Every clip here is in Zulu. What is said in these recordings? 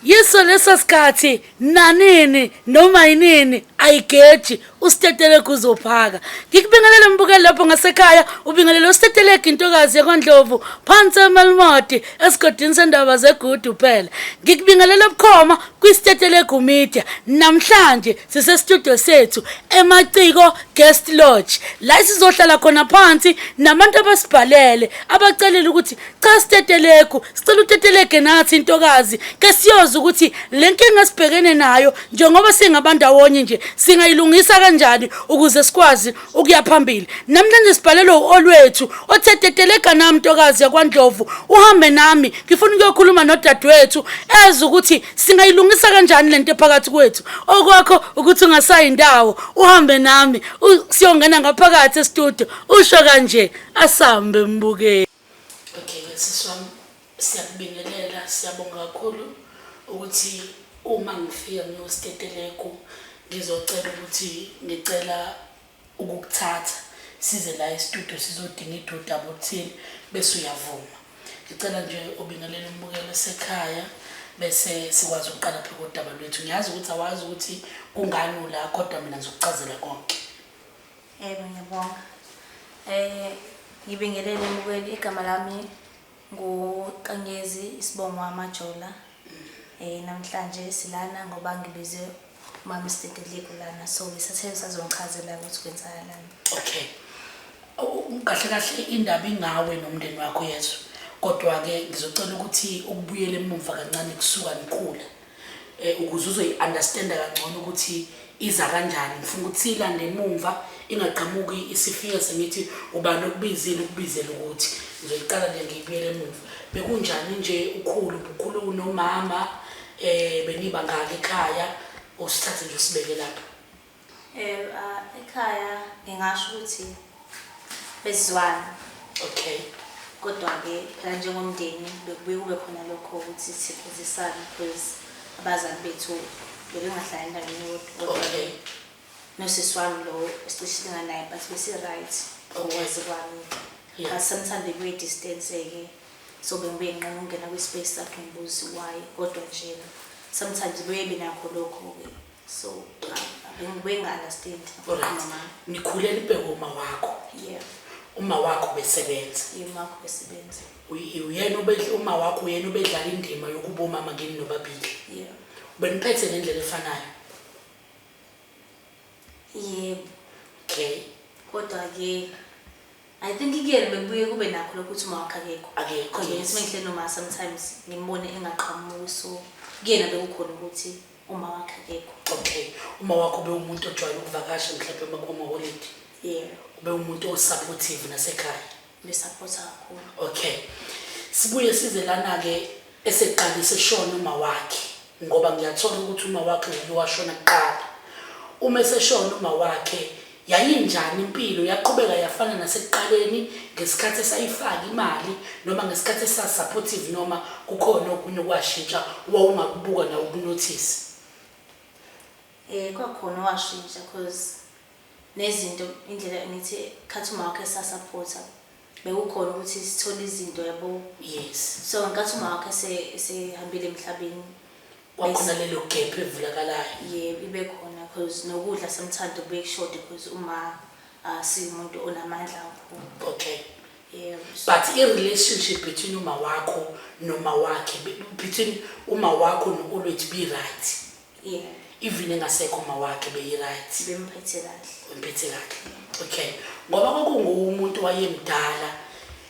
Yiso leso sikhathi nanini noma yinini ayigeji usitetelegu uzophaka. Ngikubingelele mbukeli lapho ngasekhaya ubingelele usitetelegu intokazi yakwaNdlovu phansi eMelmoti esigodini sendaba zegudu phela. Ngikubingelele bukhoma kwiSitetelegu Media. Namhlanje sisestudio sethu eMaciko Guest Lodge la sizohlala khona phansi nabantu abasibhalele abacelile ukuthi cha Stetelegu sicela utetelege nathi intokazi ke siyoza ukuthi le nkinga esibhekene nayo njengoba singabandawonye nje singayilungisa kanjani ukuze sikwazi ukuya phambili. Namhlanje sibhalelwe u-Olwethu othe tetelega nami ntokazi yakwaNdlovu uhambe nami ngifuna ukuyokhuluma nodadewethu eze ukuthi singayilungisa kanjani lento ephakathi kwethu. Okwakho ukuthi ungasayi ndawo uhambe nami siyongena ngaphakathi estudio usho kanje asambe mbukeli. Okay, sisi wami siyakubingelela siyabonga kakhulu ukuthi uma ngifika ngiyositetelegu ngizocela ukuthi ngicela ukukuthatha size la estudio sizodinga idudaba oluthile bese uyavuma. Ngicela nje ubingelele umbukelo osekhaya bese sikwazi ukuqala phi kodaba lwethu. Ngiyazi ukuthi awazi ukuthi kungani ula kodwa mina ngizokuchazela konke. Yebo ngiyabonga. Eh ngibingelele mbukeli igama lami nguKanyezi isibongo amaJola. Eh namhlanje silana ngoba ngibize umama Stetelegu lana so ngisathe usazongichazela ukuthi kwenzakalani. Okay. Kahle kahle indaba ingawe nomndeni wakho yezwa. Kodwa ke ngizocela ukuthi ukubuyele emuva kancane kusuka nikhula. Eh ukuze uzoyi-understanda kangcono ukuthi iza kanjani. Ngifuna ukuthi siyilande emumva ingaqhamuki isifika sengithi ubani okubizile ukubizela ukuthi. Ngizoyiqala nje ngiyibuyele emuva. Bekunjani nje ukhulu ubukhulu unomama eh beniba ngaki ekhaya usithathe nje usibeke lapho. Eh ekhaya ngingasho ukuthi besizwana. Okay. Kodwa-ke phela njengomndeni bekubuye kube khona lokho ukuthi siphuzisane because abazali bethu bebengahlali endaweni eyodwa. Kodwa-ke nosisi wami lo esicishe silingana naye but besi-right ngokwazi kwami. But sometimes bekuye distance-ke so bengibuye nginqena ukungena kwi-space sakhe ngibuze why kodwa nje sometimes buye benakho lokho-ke. So bengibuye nga-understand. Alright. Nikhulela ibheke uma wakho. Yeah. Uma wakho besebenza. Yeah, uma wakho besebenza. Uyena obedla uma wakho uyena obedlala indima yokuba umama kini nobabili. Yeah. Ubeniphethe ngendlela efanayo. Yebo. Okay. Kodwa ke I think kuyena bekubuye kube nakho lokho ukuthi uma wakhe akekho. Akekho. Because ngithi mengihleli noma sometimes ngimbone engaqhamuki so kuyena bekukhona ukuthi uma wakhe akekho. Okay. Uma wakho ube umuntu ojwayele ukuvakasha mhlawumbe uma kumaholidi. Yebo. Ube umuntu o-supportive nasekhaya. Besupporta kakhulu. Okay. Sibuye size lana ke eseqale seshona uma wakhe ngoba ngiyathola ukuthi uma wakhe uye washona kuqala. Uma eseshona uma wakhe yayinjani impilo yaqhubeka yafana nasekuqaleni ngesikhathi esayifaka imali noma ngesikhathi esasupportive noma kukhona okunye okwashintsha owawungakubuka nawe ukunothise? Eh kwakhona owashintsha cause nezinto indlela ngithi khathi uma wakhe esasupporta bekukhona ukuthi sithole izinto yabo. Yes. So ngenkathi uma wakhe esehambile emhlabeni kwakhona lelo gap evulakalayo. Yebo ibe khona cause nokudla sometimes kubuye kushode cause uma siwumuntu onamandla kakhulu. Okay. Yebo. But i-relationship between uma wakho noma wakhe between uma wakho no-Olwethu be right. Yeah. Even engasekho uma wakhe beyi-right. Bemphethe kahle. Bemphethe kahle. Okay. Ngoba kwakungumuntu wayemdala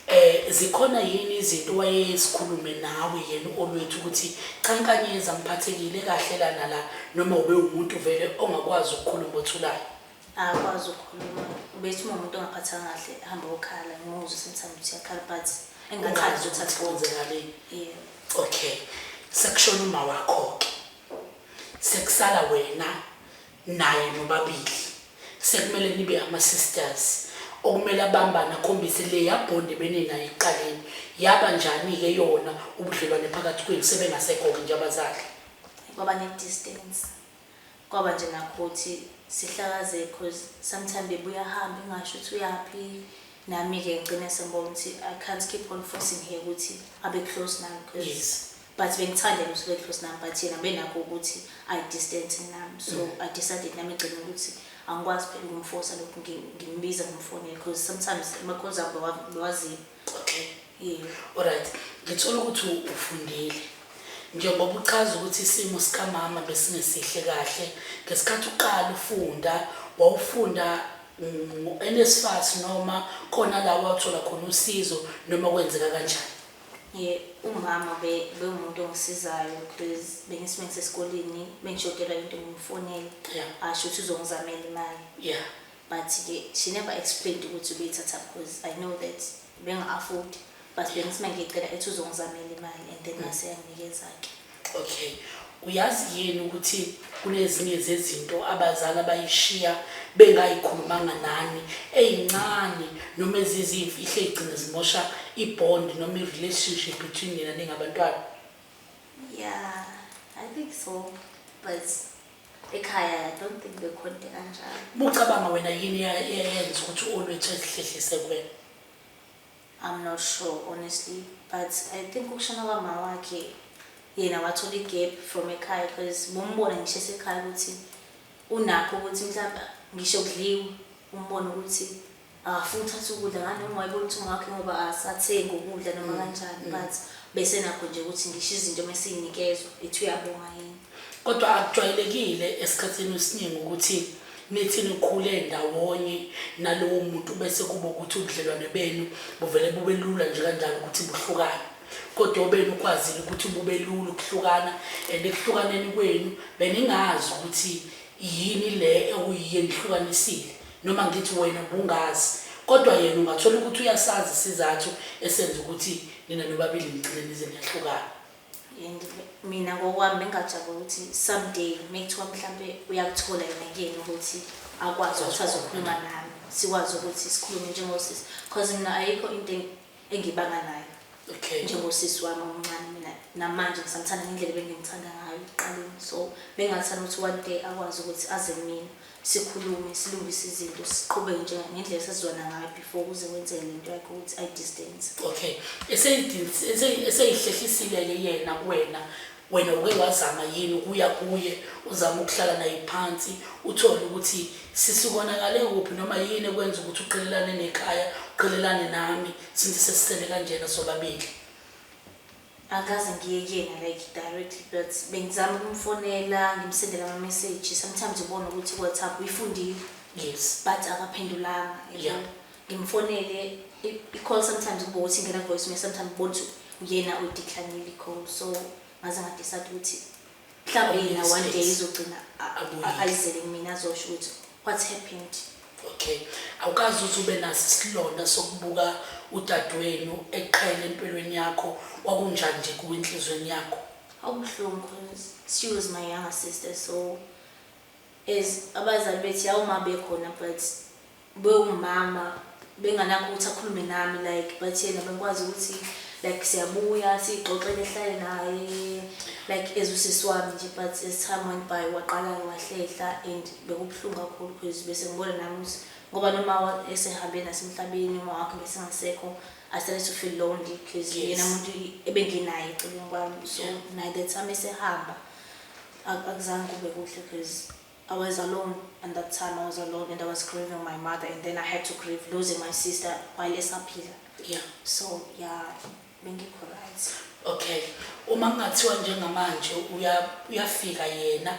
eh zikhona yini izinto wayezikhulume nawe yena uOlwethu ukuthi cha Nkanyezi angiphathekile kahle la nala noma ube umuntu vele ongakwazi ukukhuluma othulayo? Akakwazi ukukhuluma. Ubethi uma umuntu ongaphathanga kahle ahambe ayokhala ngimuzwe sometimes ukuthi uyakhala but engathandi ukuthi kwenzekaleni. Yeah. Okay. Sekushona uma wakho ke. Sekusala wena naye nobabili. Sekumele nibe ama sisters okumele abambane akhombise leya bond ebeninayo ekuqaleni. Yaba njani ke yona ubudlelwane phakathi kwenu sebengasekho ke nje abazali? Kwaba ne distance. Kwaba nje nakho ukuthi sihlakazeke cause sometime bebuye ahambe engasho ukuthi uyaphi. Nami-ke ngigcine sengibona ukuthi I can't keep on forcing her ukuthi abe close nami cause Yes. But bengithanda yena ukuthi close nami, but yena benakho ukuthi ayi-distance nami. So I decided nami egcine ukuthi angikwazi phela ukumforce lokhu, ngimbiza ngimfonele, because sometimes ama-calls abo bewaziwa. Okay. Yeah. Alright, ngithola ukuthi ufundile. Njengoba uchaza ukuthi isimo sikamama besingesihle kahle, ngesikhathi uqala ufunda, wawufunda ngo-NSFAS noma khona la wathola khona usizo, noma kwenzeka kanjani? Yeah, umama bewumuntu ongisizayo, because bengisuke ngisesikoleni, bengishodelwa into, ngimfonele, asho ukuthi uzongizamela imali. But-ke she never explained ukuthi ubeyithatha, because I know that benga-afford, but bengithi uma ngiyicela ethi uzongizamela imali, and then mase yanginikeza-ke. Okay. Uyazi yini ukuthi kunezinye zezinto abazali abayishiya bengayikhulumanga nani, ey'ncane noma eziziyimfihlo, ey'gcine zimosha i-bond noma i-relationship between nina ningabantwana? Yeah, I think so, but ekhaya I don't think bekhona into kanjalo. Bucabanga wena, yini eyenza ukuthi uOlwethu ezihlehlise kuwena? I'm not sure, honestly, but I think ukushona kwama wakhe, yena wathola i-gap from ekhaya, because bombona ngisho esekhaya ukuthi unakho ukuthi mhlawumbe ngisho kudliwe, umbone ukuthi akafuni ukuthatha ukudla nganoma wayebona ukuthi uma wakhe ngoba asathengi ukudla noma kanjani, but bese nakho nje ukuthi ngisho izinto mesiyinikezwa ethi uyabonga yini. Kodwa akujwayelekile esikhathini esiningi ukuthi nithi nikhule ndawonye nalowo muntu, bese kuba ukuthi ubudlelwane benu buvele bube lula nje kanjalo ukuthi buhlukane. Kodwa obenu ukwazile ukuthi bube lula ukuhlukana, and ekuhlukaneni kwenu beningazi ukuthi yini le okuyiyo enihlukanisile, noma ngithi wena ubungazi, kodwa yena ungathola ukuthi uyasazi isizathu esenza ukuthi nina nobabili nigcine nize niyahlukana. And mina ngokwami bengingajabula ukuthi someday mekuthiwa mhlampe uyakuthola yena kuyena ukuthi akwazi ukuthi azokhuluma nami, sikwazi ukuthi sikhulume njengosisi, because mina ayikho into engibanga nayo njengosisi wami omncane. Mina namanje ngisamthanda ngendlela ebengimthanda ngayo ekuqaleni, so bengingathanda ukuthi one day akwazi ukuthi aze kumina, sikhulume, silungise izinto, siqhubeke nje ngendlela esasizwana ngayo before kuze kwenzeke lento yakhe ukuthi ayi-distance. Okay, eseyihlehlisile-ke yena kuwena, wena uke wazama yini ukuya kuye, uzama ukuhlala naye phansi, uthole ukuthi sisikonakale kuphi, noma yini ekwenza ukuthi uqhelelane nekhaya, uqhelelane nami, since sesisele kanjena sobabili? Akaze ngiye kuyena like directly, but bengizama ukumfonela, ngimsendela ama-message. Sometimes ubone ukuthi ku-WhatsApp uyifundile, but akaphendulanga, yabo. Ngimfonele, i-call sometimes kube ukuthi ingena voice mail, sometimes ubone ukuthi uyena uyideclinile i-call. So ngaze ngadecide ukuthi mhlawumbe yena one day izogcina Abuyile. Ayizele kumina, azosho ukuthi what happened. Okay, awukazi ukuthi ube naso isilonda sokubuka udadewenu eqhele empilweni yakho? Kwakunjani nje kuwe enhliziyweni yakho? Akubuhlungu, because she was my younger sister. So as abazali bethu yawuma bekhona, but bewumama benganakho ukuthi akhulume nami like, but yena bengikwazi ukuthi like siyabuya siyixoxele, ehlale naye like as usisi wami nje. But as time went by, waqala wahlehla, and bekubuhlungu kakhulu because bese ngibona nami ukuthi ngoba noma esehambe nasemhlabeni, uma wakhe besengasekho, I started to feel lonely because yena umuntu ebenginaye eceleni kwami. So naye the time esehamba, akuzange kube kuhle because I was alone. And that time I was alone and I was grieving my mother, and then I had to grieve losing my sister while esaphila. So yeah, bengikho right. Okay, uma kungathiwa njengamanje uyafika yena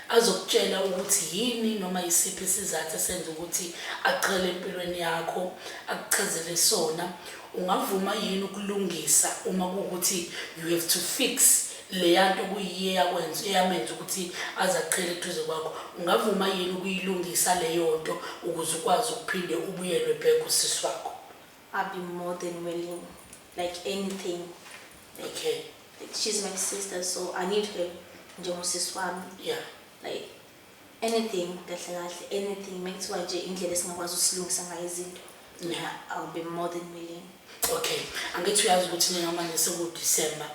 azokutshela ukuthi yini noma isiphi isizathu esenza ukuthi aqhele empilweni yakho, akuchazele sona, ungavuma yini ukulungisa uma kuwukuthi you have to fix leya nto kuyiye yakwenza, eyamenza ukuthi aze aqhele eduze kwakho? Ungavuma yini ukuyilungisa leyo nto ukuze ukwazi ukuphinde ubuyelwe back usisi wakho? I'd be more than willing, like anything. Like, like she's my sister, so I need her njengosisi wami. Like anything, kahle kahle anything, mekuthiwa nje indlela esingakwazi ukusilungisa ngayo izinto, mina I'll be more than willing. Okay, angithi uyazi ukuthi njengamanje sekuDisemba,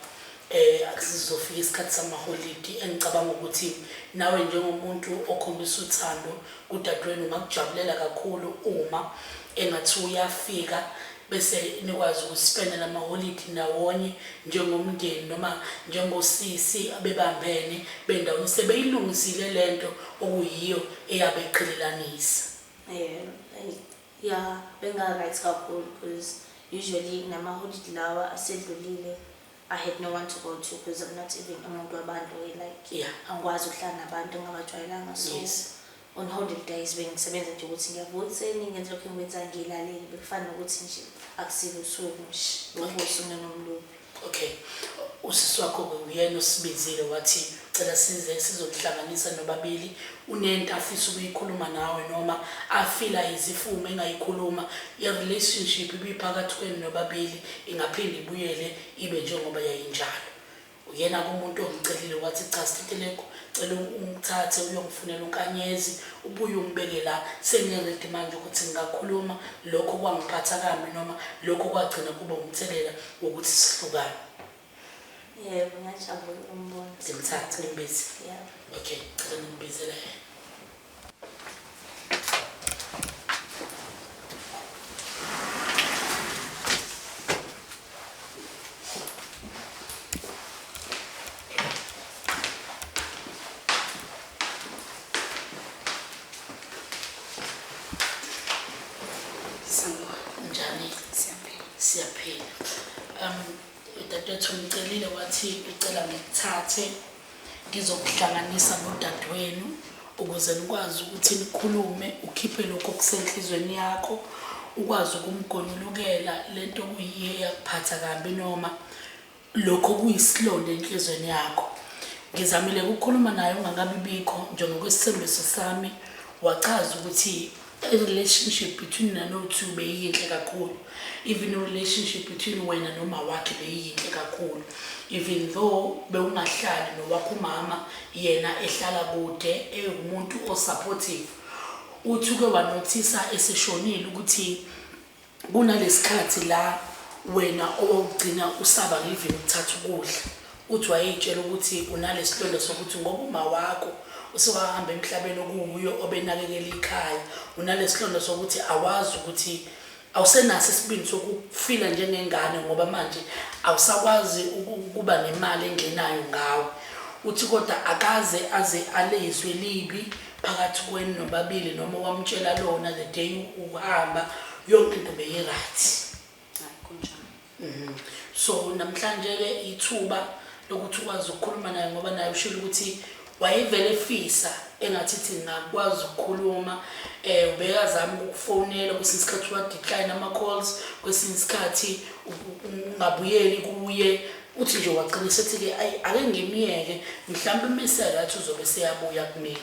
akusizofika isikhathi samaholidi, engicabanga ukuthi nawe njengomuntu okhombisa uthando kudadewenu ungakujabulela kakhulu uma engathi uyafika. Bese nikwazi ukuspenda namaholidi ndawonye njengomndeni noma njengosisi abebambene bendawonye sebeyilungisile lento okuyiyo eyabeqhelelanisa. Yeah, yeah, benga-right kakhulu because usually namaholidi lawa asedlulile I had no one to go to because I'm not even umuntu wabantu like angikwazi ukuhlala nabantu engingabajwayelanga so on holidays bengisebenza nje ukuthi ngiyavuka ekuseni ngenze lokhu engikwenzayo ngiyilalele bekufana nokuthi nje akusilo usuku nje bekuwusuku nomluphi. Okay. Usisi wakho-ke uyena osibizile wathi cela size sizokuhlanganisa nobabili unento afisa ukuyikhuluma nawe noma afila izifumo engayikhuluma i-relationship ibiphakathi kwenu nobabili ingaphinde ibuyele ibe njengoba yayinjalo. Uyena-ke umuntu ongicelile wathi cha Stetelegu cela ungithathe uyongifunela uNkanyezi ubuye ungibeke la sengiredi manje ukuthi ngingakhuluma lokho kwangiphatha kambi noma lokho kwagcina kuba umthelela wokuthi sihlukane. Yebo, ngiyajabula ukumbona. Ngimthathe ngimbize. Yebo. Okay, cela ngimbizele yena. Sanibona. Njani? Siyaphila. Siyaphila. Udadewethu ngicelile wathi ucela ngikuthathe ngizokuhlanganisa nodadewenu ukuze nikwazi ukuthi nikhulume ukhiphe lokho okusenhlizweni yakho ukwazi ukumgonyulukela lento okuyiyo eyakuphatha kabi noma lokho kuyisilonda enhlizweni yakho. Ngizamile ukukhuluma naye ungakabi bikho njengokwesithembiso sami wachaza ukuthi i-relationship between nano-two beyiyinhle kakhulu even i-relationship between wena noma wakhe beyiyinhle kakhulu even though bewungahlali nowakho umama yena ehlala kude ewumuntu o-supportive uthi uke wanothisa eseshonile ukuthi Kunalesikhathi la wena owawugcina usaba even ukuthatha ukudla. Uthi wayey'tshela ukuthi unalesilonda sokuthi ngoba umawakho usewahamba emhlabeni okuwuye obenakekela ikhaya, unalesilonda sokuthi awazi ukuthi awusenaso isibindi sokufila njengengane ngoba manje awusakwazi ukuba nemali engenayo ngawe. Uthi kodwa akaze aze alizwe libi phakathi kwenu nobabili noma wamtshela lona the day uhamba yonke into beyi-right. Hayi kunjalo. So namhlanje-ke ithuba lokuthi ukwazi ukukhuluma naye ngoba naye ushilo ukuthi wayevele efisa engathi thi ngakwazi ukukhuluma ubekazama ukukufonela kwesinye isikhathi wa-decline ama-calls kwesinye isikhathi ungabuyeli kuye uthi nje wagcina esethi-ke ayi ake ngimyeke mhlawumbe mese-right uzobe seyabuya kumina.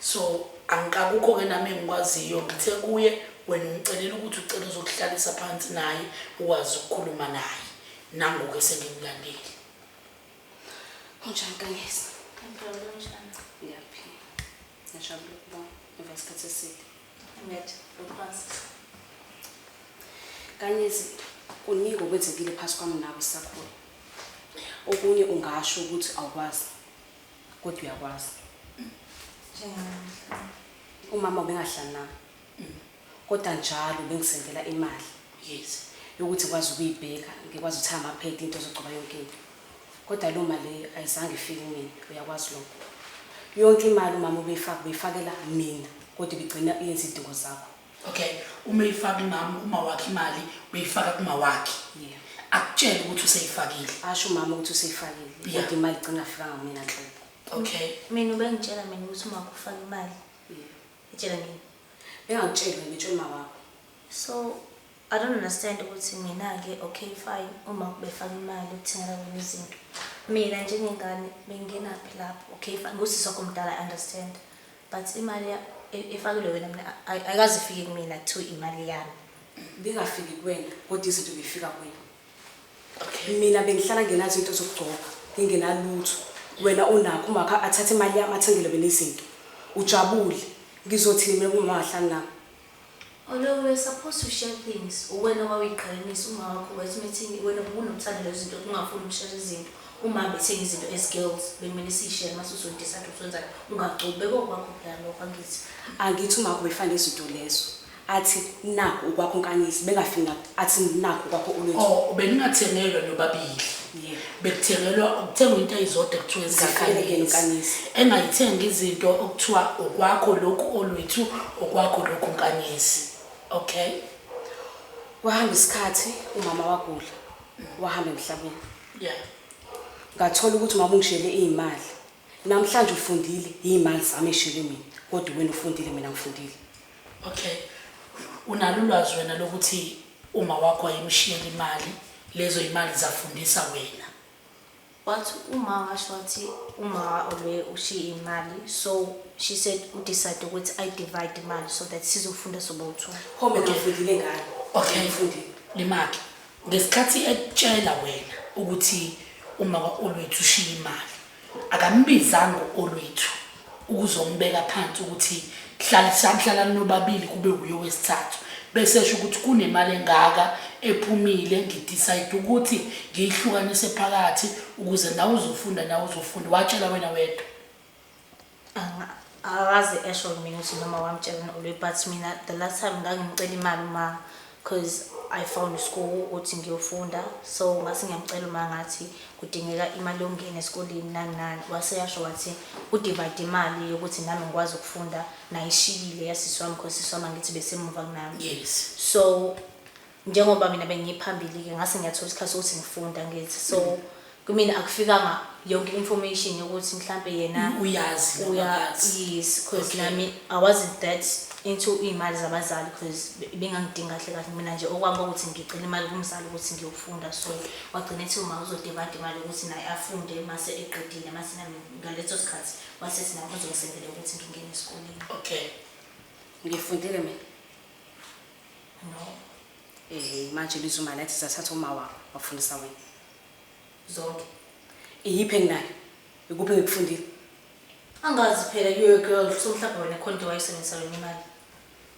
So angikakukho-ke nami engikwaziyo ngithe kuye wena ungicelela ukuthi ucela uzokuhlalisa phansi naye ukwazi ukukhuluma naye nangoku sengimlandile. Unjani Nkanyezi? Ngiyajabula unjani? Ngiyaphila. Ngiyajabula ukubona emva kwesikhathi eside. Ngiyajabula ukwazi. Nkanyezi, kuningi okwenzekile phakathi kwami nawe sisakhula. Okunye ungasho ukuthi awukwazi, kodwa uyakwazi. Njengami. Umama ubengahlali nami. Kodwa njalo bengisendela imali. Yes. Yokuthi ngikwazi ukuyibheka, ngikwazi ukuthenga amaphedi, into zokugcoba yonke into. Kodwa lo mali ayizange ifike kumina, uyakwazi lokho. Yonke imali umama ubeyifaka, ubeyifakela mina, kodwa ibigcina iyenza izidingo zakho. Okay, uma eyifaka umama, uma wakhe imali, uyifaka kuma wakhe. Yeah. Akutshele ukuthi useyifakile. Asho umama ukuthi useyifakile, kodwa imali igcina ingafikanga kumina nhlobo. Okay. Mina ubengitshela mina ukuthi uma ufaka imali. Yeah. Itshela mina. Bengakutsheli mina, ngitshela uma wakho. So I don't understand ukuthi mina ke okay fine uma befaka imali ukuthengela wena izinto. Mina njengengane bengingenaphi lapho. Okay fine ngusisi wakho omdala I understand. But imali efakelwe wena mina ayikaze ifike kumina kuthiwa imali yami. Bingafiki kuwena kodwa izinto bifika kuwena. Okay. Mina bengihlala ngenazo into zokugcoba, ngingenalutho. Wena unakho uma athathe imali yami athengele wena izinto. Ujabule. Ngizothini mina kuma angahlali nami? Although we're supposed to share things, wena wawuyiqhelanisa uma wakho wathi meeting wena ubunokuthanda lezo zinto ungafuni ukushare izinto. Uma bethenga izinto as girls bekumele siyishare mase uzodecide ukuthi wenzani ungagcobi bekokwakho phela lokho angithi. Angithi uma ubefana izinto lezo. Athi nakhu okwakho Nkanyezi, bengafiki nakho athi nakhu okwakho Olwethu. Oh, beningathengelwa nobabili. Yebo. Bekuthengelwa ukuthengwa into eyizodwa ekuthiwa Zifikele kuyena ezikaKhanyezi. uNkanyezi. Engayithengi izinto okuthiwa okwakho lokhu Olwethu, okwakho lokhu Nkanyezi. Okay. Kwahamba isikhathi umama wagula, wahamba emhlabeni. Yeah. Ngathola ukuthi umama ungishiyele iy'mali. Namhlanje ufundile, iy'mali zami ey'shiyelwe mina, kodwa wena ufundile mina angifundile. Okay. Unalo ulwazi wena lokuthi uma wakho wayemshiyela imali, lezo imali zafundisa wena. Wathi uma washo wathi uma olwe ushiye imali so she said udecide ukuthi I divide imali so that sizofunda sobowu-two. Pho mina ngifundile ngani? Okay. Ngifundile. Limake. Ngesikhathi ekutshela wena ukuthi uma ka-Olwethu ushiye imali, akambizanga u-Olwethu ukuzombeka phansi ukuthi hlalisani hlalani nobabili kube wuye owesithathu bese esho ukuthi kunemali engaka ephumile ngidecide ukuthi ngiyihlukanise phakathi ukuze nawe uzofunda nawe uzofunda watshela wena wedwa. Akaze esho mina ukuthi noma wamtshela no-Olwe but mina the last time ngangimcela imali uma cause I found school ukuthi ngiyofunda so ngase ngiyamcela uma ngathi kudingeka imali yokungena esikoleni nani nani wase yasho wathi udivide imali yokuthi nami ngikwazi ukufunda nayishiyile yasisi wami cause sisi wami angithi besemuva kunami. Yes. So njengoba mina bengiphambili-ke ngase ngiyathola isikhathi sokuthi ngifunda ngithi so kumina akufikanga yonke information yokuthi mhlampe yena Uyazi noma uya akazi. yes cause Okay. nami I wasn't that into iy'mali zabazali cause bengangidingi kahle kahle mina nje okwami kwakuthi ngicela imali kumzali ukuthi ngiyofunda so wagcina ethi uma uzodivide imali ukuthi naye afunde mase eqedile mase nami ngaleso sikhathi wasethi nami uzongisendela ukuthi ngingene esikoleni. Okay. Ngifundile mina. No. Eh manje lizwe imali athi zathatha uma wakho wafundisa wena. Zonke. Iyiphi enginayo? Ikuphi engikufundile? Angazi phela you're a girl so mhlawumbe wena khona into wayisebenzisa wena imali.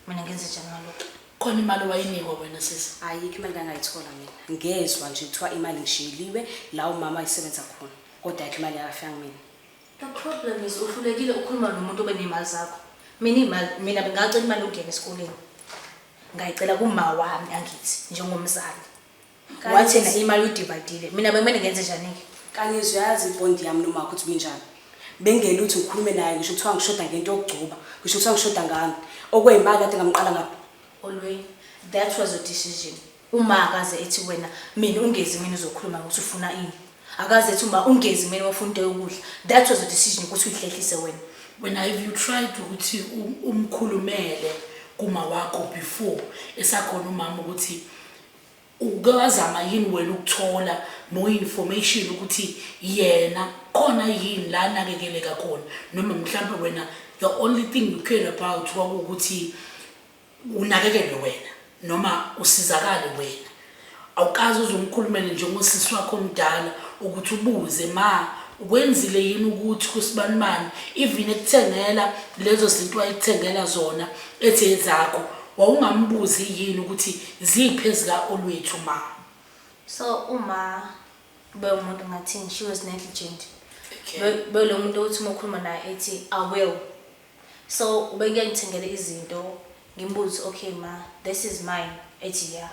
Mina ngenze njani ngalokho? Khona imali owayinikwa wena sisi. Ayikho imali engangayithola mina. Ngezwa nje kuthiwa imali ngishiyeliwe la umama ayisebenza khona. Kodwa ayikho imali yakafika kumina. The problem is uhlulekile ukukhuluma nomuntu obenemali zakho. Mina imali mina bengacela imali yokungena esikoleni. Ngayicela kuma wami angithi njengomzali. Wathi yena imali uyidivayidile. Mina bekumele ngenze njani-ke? Kanyezwa uyazi ibhondi yami noma ukuthi ibinjani. Bengena ukuthi ngikhulume naye ngisho kuthiwa ngishoda ngento yokugcoba, ngisho kuthiwa ngishoda ngani. Okweyimali kade ngamqala ngapha. Olweni, that was your decision. Uma akaze ethi wena mina ungezi mina uzokhuluma ngokuthi ufuna ini. Akaze ethi uma ungezi mina ufuna into yokudla. That was your decision ukuthi uyihlehlise wena. Wena have you tried ukuthi umkhulumele kuma wakho before esakhona umama ukuthi uke wazama yini wena ukuthola more information ukuthi yena khona yini la anakekeleka khona noma mhlampe wena the only thing you cared about kwakuwukuthi unakekelwe wena noma usizakale wena awukaze uze umkhulumele njengosisi wakho omdala ukuthi ubuze ma ukwenzile yini ukuthi kusibanibani even ekuthengela lezo zinto wayekuthengela zona ethi ezakho wawungambuzi yini ukuthi ziphi ezika-Olwethu ma? So uma ube umuntu ngathini she was negligent. Okay. Belo muntu othi uma ukhuluma naye ethi I will. So ubengeke ngithengele izinto ngimbuze okay ma this is mine ethi yeah.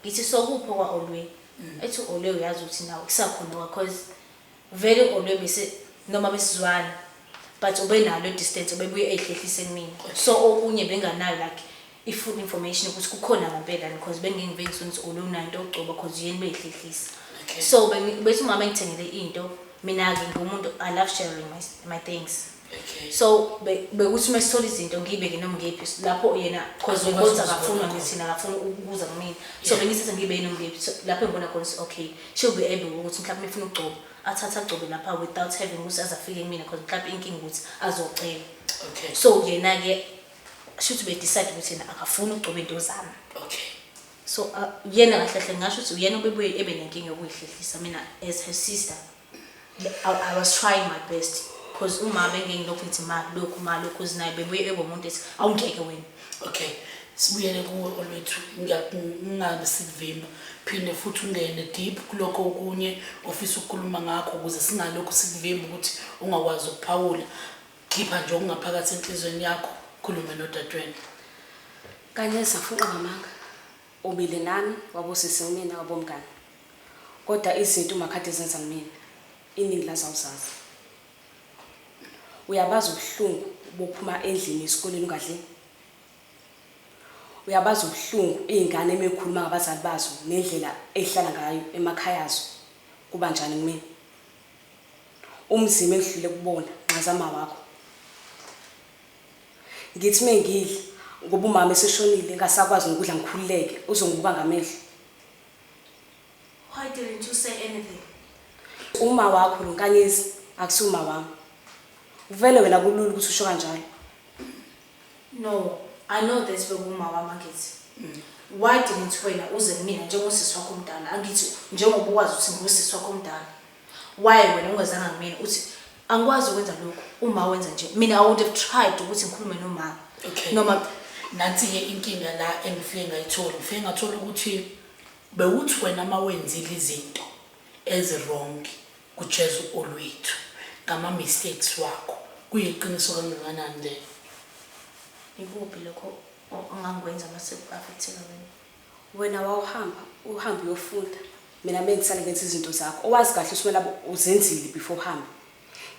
Ngithi so kuphi kwa Olwe? Ethi Olwe uyazi ukuthi nawe kusakhona because vele Olwe bese noma besizwana but ubenalo distance ubebuye eyihlehlise kumina. So okunye benganayo like i-full information ukuthi kukhona ngempela because bengingivele ngisho ukuthi Olwe unayo into yokugcoba because yena beyihlehlisa. Okay. So bethi umama engithengele into mina-ke ngiwumuntu I love sharing my things. Okay. So bekuthi uma sithola izinto ngiyibeke noma ngiyiphi lapho yena cause Azokwazi ngibona ukuzibona akafuni khona. ngithi akafuni ukuza kumina. So Yeah. bengithatha ngiyibeke noma ngiyiphi so lapho engibona khona ukuthi okay she'll be able ukuthi mhlawumbe efuna ukugcoba athathe agcobe lapha without having ukuthi aze afike kumina cause mhlawumbe inkinga ukuthi azocela. Okay. So yena-ke shuthi bedecide ukuthi yena akafuni ukugcoba into zami. Okay. So yena kahle kahle ngasho ukuthi uyena obebuye ebe nenkinga yokuyihlehlisa mina as her sister. I was trying my best because uma bengeke ngilokhu ngithi ma lokhu ma lokhu zinayo bebuye ebe umuntu ethi awungeke wena. Okay. Sibuyele kuwe Olwethu ngingabe sikuvimba phinde futhi ungene deep kulokho okunye ofisa ukukhuluma ngakho ukuze singalokhu sikuvimba ukuthi ungakwazi ukuphawula. Khipha nje okungaphakathi enhliziyweni yakho khulume nodadewenu. Kanyeza fuqa ngamanga. Ubile nami wabosisi kumina wabomngane. Kodwa izinto umakhadi ezenza kumina iningi lazo awuzazi. Uyabazi ubuhlungu bokuphuma endlini esikoleni ungadli. Uyabazi ubuhlungu iy'ngane emekhuluma ngabazali bazo nendlela ey'hlala ngayo emakhaya azo kuba njani kumina. Umzima engidlule kubona nxazama wakho. Ngithi mengidla ngoba umama eseshonile ngasakwazi nokudla ngikhululeke uzongibuka ngamehlo. Why didn't you say anything? Uma wakho lo Nkanyezi akusiwo uma wami. Uvele wena kulula ukuthi usho kanjalo. No, I know that bekuma wami angithi. Why didn't wena uze kumina njengosisi wakho omdala angithi njengoba ukwazi ukuthi ngusisi wakho omdala. Why wena ungezanga kumina uthi angikwazi ukwenza lokhu uma wenza nje. Mina I would have tried ukuthi ngikhulume nomama. Okay. Noma Nansi-ke inkinga la engifike ngayithola. Ngifike ngathola ukuthi bewuthi wena uma wenzile izinto ezi-wrong kujeza olwethu ngama-mistakes wakho. Kuyiqiniso kangakanani leyo? Ikuphi lokho ongangikwenza mase ku-affect-eka wena? Wena wawuhamba uhambe uyofunda. Mina bengisale ngenza izinto zakho. Owazi kahle ukuthi wena uzenzile before uhambe.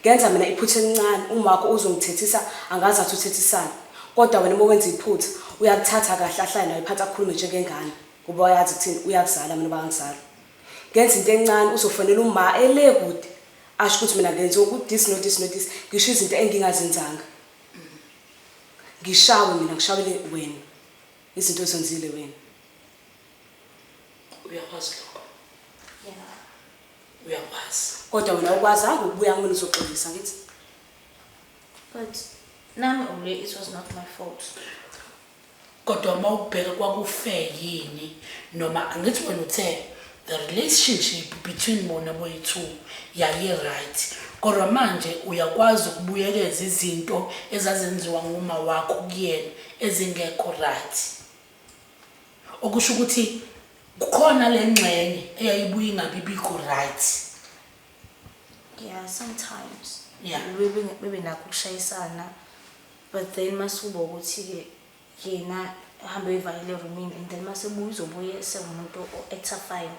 Ngenza mina iphutha elincane uma wakho uzongithethisa angazi athi uthethisana. Kodwa wena uma wenza iphutha uyakuthatha kahle ahlale nawe phansi akhulume njengengane ngoba uyazi ukuthini uyakuzala mina bangizala. Ngenza into encane uzofonela uma ele kude asho ukuthi mina ngenze ukuthi this no this no this ngisho izinto engingazenzanga. Ngishawe mina ngishawele wena izinto ozenzile wena. Uyakwazi lokho? Yeah. Uyakwazi. Kodwa wena awukwazanga ukubuya kumina uzoxolisa ngithi. But nami Ole it was not my fault. Kodwa uma ubheka kwaku-fair yini noma angithi wena uthe the relationship between bona boyi-two yayi-right kodwa manje uyakwazi ukubuyekeza izinto ezazenziwa nguma wakho kuyena ezingekho right okusho ukuthi kukhona le ngxenye eyayibuye ingabi bikho right. Yeah, sometimes. Yeah. Bebe nakho ukushayisana but then masuba ukuthi-ke yena ahambe eyivalele erumini and then masebuya uzobuye sewumuntu o-actor fine.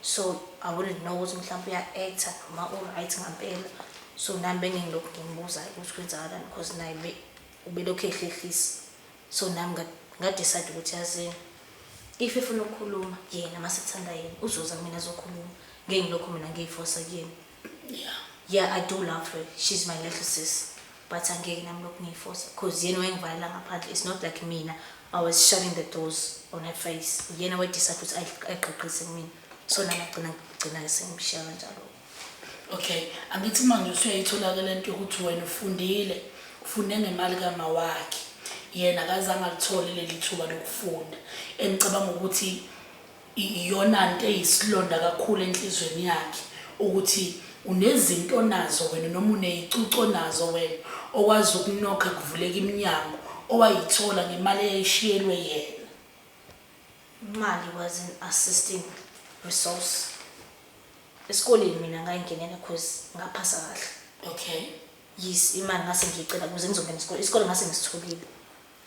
So I wouldn't know ukuthi mhlawumbe uya-actor noma u-right ngampela. So nami bengingilokhu ngimbuza ukuthi kwenzakalani because naye ubelokhu ehlehlisa. So nami nga-decide ukuthi yazini if efuna ukukhuluma yena masekuthanda yena uzoza kumina azokhuluma, ngeke ngilokhu mina ngiyifosa kuyena. Yeah, I do love her, she's my little sis, but angeke nami lokhu ngiyifosa because yena wayengivalela ngaphandle. It's not like mina I was shutting the doors on her face. Yena wa-decide ukuthi ayigqigqise kumina, so nami agcina gcina sengimshiya kanjalo. Okay, angithi manje usuyayithola-ke le nto yokuthi wena ufundile, ufunde ngemali kama wakhe, yena akazange alithole leli thuba lokufunda, engicabanga ukuthi iyona nto eyisilonda kakhulu enhliziyweni yakhe ukuthi unezinto onazo wena noma uneyicuco onazo wena okwazi ukunokha kuvuleka iminyango owayithola ngemali eyayishiyelwe yena. Imali was an assisting resource. Esikoleni mina ngayingenela cause ngaphasa kahle. Yes, imali ngase ngiyicela ukuze ngizongena isikole. Isikole ngase ngisitholile.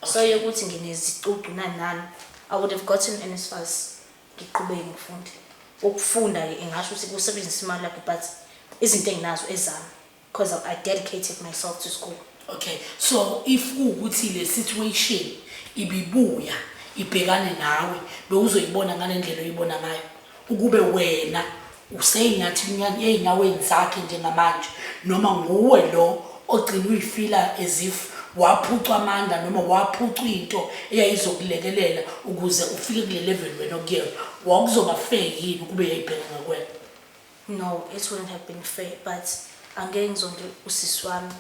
So yokuthi nginezicucu nani nani, I would have gotten NSFAS ngiqhubeke ngifunde. Ukufunda-ke engasho ukuthi kusebenzisa imali yakho, but izinto enginazo ezami because I dedicated myself to school. Okay, so if kuwukuthi le situation ibibuya ibhekane nawe, bewuzoyibona ngale ndlela oyibona ngayo ukube wena useyinyaweni zakhe njengamanje, noma nguwe lo ogcina uyifila as if waphucwa amandla noma waphucwa into eyayizokulekelela ukuze ufike kule level wena okuyona, wakuzoba fair yini ukube yayibheka ngakwena? No, it wouldn't have been fair, but angeke ngizonde usisi wami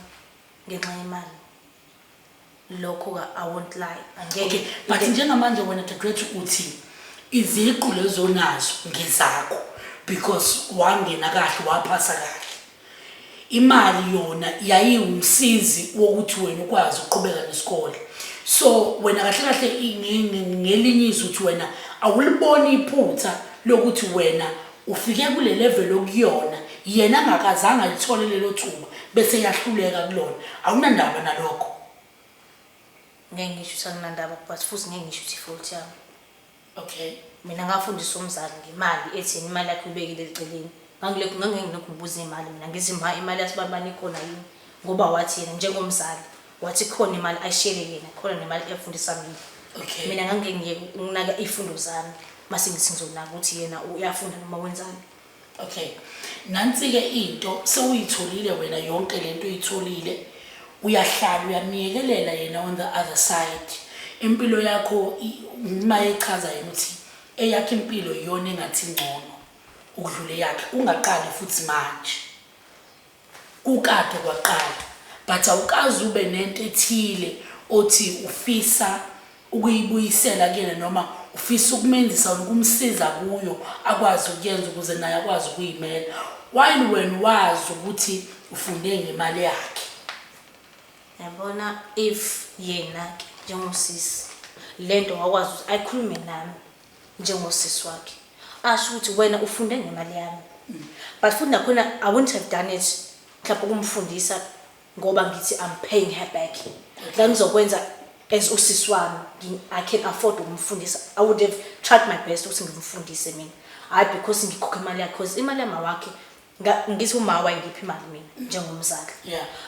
ngenxa yemali. Lokho I won't lie, angeke. Okay, but njengamanje wena dadewethu uthi iziqu lezo nazo ngezakho because wangena kahle waphasa kahle. Imali yona yayiwumsizi wokuthi wena ukwazi ukuqhubeka nesikole. So wena kahle kahle ngelinye izwi uthi wena awuliboni iphutha lokuthi wena ufike kule level okuyona yena angakazange alithole lelo thuba bese yahluleka kulona, awunandaba nalokho? Ngeke ngisho ukuthi anginandaba but futhi ngeke ngisho ukuthi i-fault yami. Okay. Mina ngafundisa umzali ngemali ethi yena imali yakhe uyibekile eceleni. Ngangilokhu ngangengilokhu ngibuza imali mina ngithi ma imali yasibabani ikhona yini ngoba wathi yena njengomzali wathi khona imali ayishiyele yena khona nemali efundisa mina. Okay. Mina ngangingiye nginaka izifundo zami mase ngithi ngizonaka ukuthi yena uyafunda noma wenzani. Okay. Nansi-ke into sewuyitholile wena yonke lento uyitholile uyahlala uyamyekelela yena on the other side. Impilo yakho uma echaza yena ukuthi eyakhe impilo iyona engathi ngcono ukudlula eyakhe kungaqali futhi manje. Kukade kwaqala but awukaze ube nento ethile othi ufisa ukuyibuyisela kuyena noma ufisa ukumenzisa or ukumsiza kuyo akwazi ukuyenza ukuze naye akwazi ukuyimela while wena wazi ukuthi ufunde ngemali yakhe. Yabona if yena ke njengosisi lento wakwazi ukuthi ayikhulume nami njengosisi wakhe asho ukuthi wena ufunde ngemali yami but futhi nakhona I wouldn't have done it mhlawumbe ukumfundisa ngoba ngithi I'm paying her back la ngizokwenza as usisi wami I can afford ukumfundisa. I would have tried my best ukuthi ngimfundise mina, hhayi because ngikhokha imali yakhe because imali yama wakhe ngithi uma wayengipha imali mina njengomzali.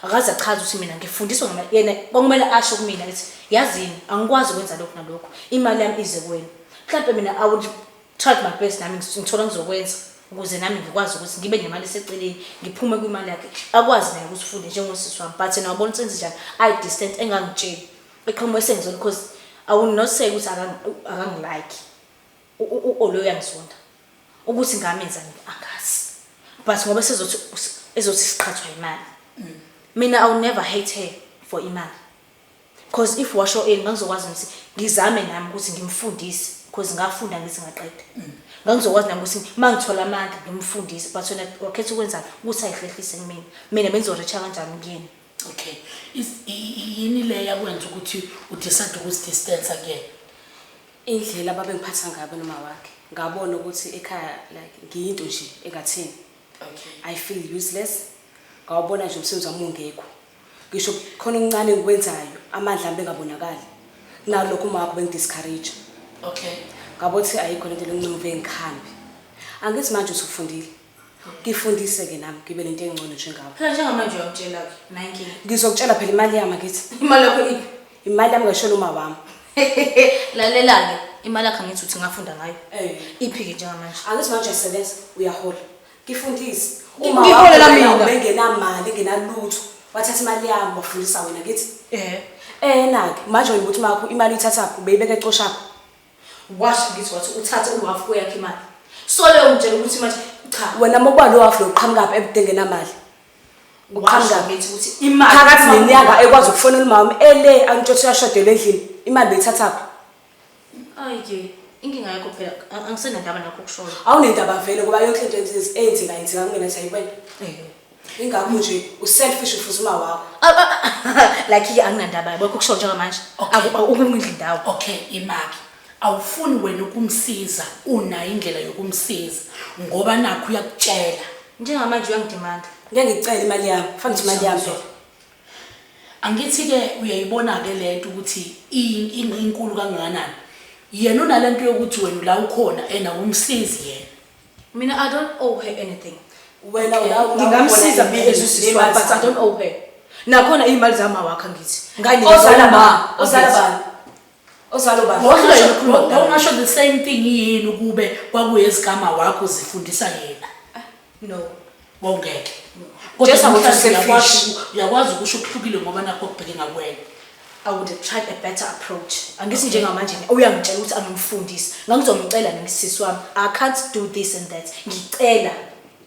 Akaze achaze ukuthi mina ngifundiswa ngemali yena kwakumele asho kumina ukuthi yazini angikwazi ukwenza lokhu nalokhu imali yami ize kuwena. Mhlampe mina I would tried my best nami ngithola ngizokwenza ukuze nami ngikwazi ukuthi ngibe nemali eseceleni ngiphume kwimali yakhe akwazi naye ukuthi ufunde njengosisi wami but yena wabona ukuthi enze njani ayi-distant engangitsheli eqhamuka esengizona because I will not say ukuthi akangilike u-Olo uyangizonda ukuthi ngamenzani angazi but ngoba sezothi ezothi siqhathwa imali mina I will never hate her for imali because if washo ini ngangizokwazi ukuthi ngizame nami ukuthi ngimfundise because ngafunda ngithi ngaqeda ngangizokwazi nami ukuthi uma ngithola amandla ngimfundise but wena wakhetha ukwenzani ukuthi ayihlehlise kumina mina bengizorecha kanjani kuyena. Okay. Yini le yakwenza ukuthi udecide ukuzidistance kuyena? Indlela ababengiphatha ngayo noma wakhe ngabona ukuthi ekhaya like ngiyinto nje engathini. Okay. I feel useless. Ngawubona nje umsebenzi wami ungekho. Ngisho khona okuncane engikwenzayo amandla ami bengabonakali. Nalokho uma wakho bengidiscourage. Okay. Ngabona ukuthi ayikho lento lengincove ngikhambe. Angithi manje usufundile. Ngifundise ke nami ngibe nento engcono njengawe. Phela njengamanje uyangitshela-ke nayi inkinga. Ngizokutshela phela imali yami angithi. Imali yakho iphi? Imali yami ngayishela uma wami. Lalela-ke imali yakho angithi uthi ngafunda ngayo. Eh. Iphi-ke njengamanje? Angithi manje uyasebenza uyahola. Ngifundise. Uma Ngiholela wakho mina. ubengenamali engenalutho wathatha imali yami wafundisa wena ngithi. Eh. Eh nake manje wena ukuthi makho imali uyithathaphi ubeyibeka ecoshaphi. Washo ngithi wathi uthathe uhafu kweyakhe imali. So leyo ngitshela ukuthi manje cha Wena mokuba lo hafu lo uqhamukaphi ebudenge engenamali. washo Uqhamukaphi? ngithi ukuthi imali Phakathi nenyanga ekwazi ukufonela umama ele angitsho ukuthi uyashodelwa endlini imali beyithathaphi. Ayi ke inkinga yakho phela angisenandaba nakho okushoyo. Awunendaba vele ngoba yonke into eyenzeka yenzeka kumina sayibona. Eh. Ingakho nje uselfish ufuza uma wakho. Like ke anginandaba yabo okushoyo njengamanje. Okay. Akungidli indawo. Okay, imaki. Awufuni wena ukumsiza unayo indlela yokumsiza ngoba nakho uyakutshela. Njengamanje uyangidemanda. Ngeke ngikucele imali yami, fanele imali yami phela. Angithi ke uyayibona ke lento ukuthi inkulu kangakanani. Yena unalento yokuthi wena la ukhona ena umsizi yena. Mina I don't owe her anything. Wena ula Ngingamsiza mina as usisi wami but I don't owe her. Nakhona iy'mali zama wakho angithi. Ozala ba, ozala bani? Ozala ubani? Wahlula yena ukhuluma kudala. Wawungasho the same thing yini ukube kwakuyezigama wakho zifundisa yena. No. Wawungeke. Just Kodwa about namhlanje selfish. uyakwazi ukusho okuhlukile ngoba nakho okubheke ngakuwena. I would have tried a better approach. Angithi njengamanje uyangitshela ukuthi angimfundise. Ngangizomcela ngisisi wami. I can't do this and that. Ngicela.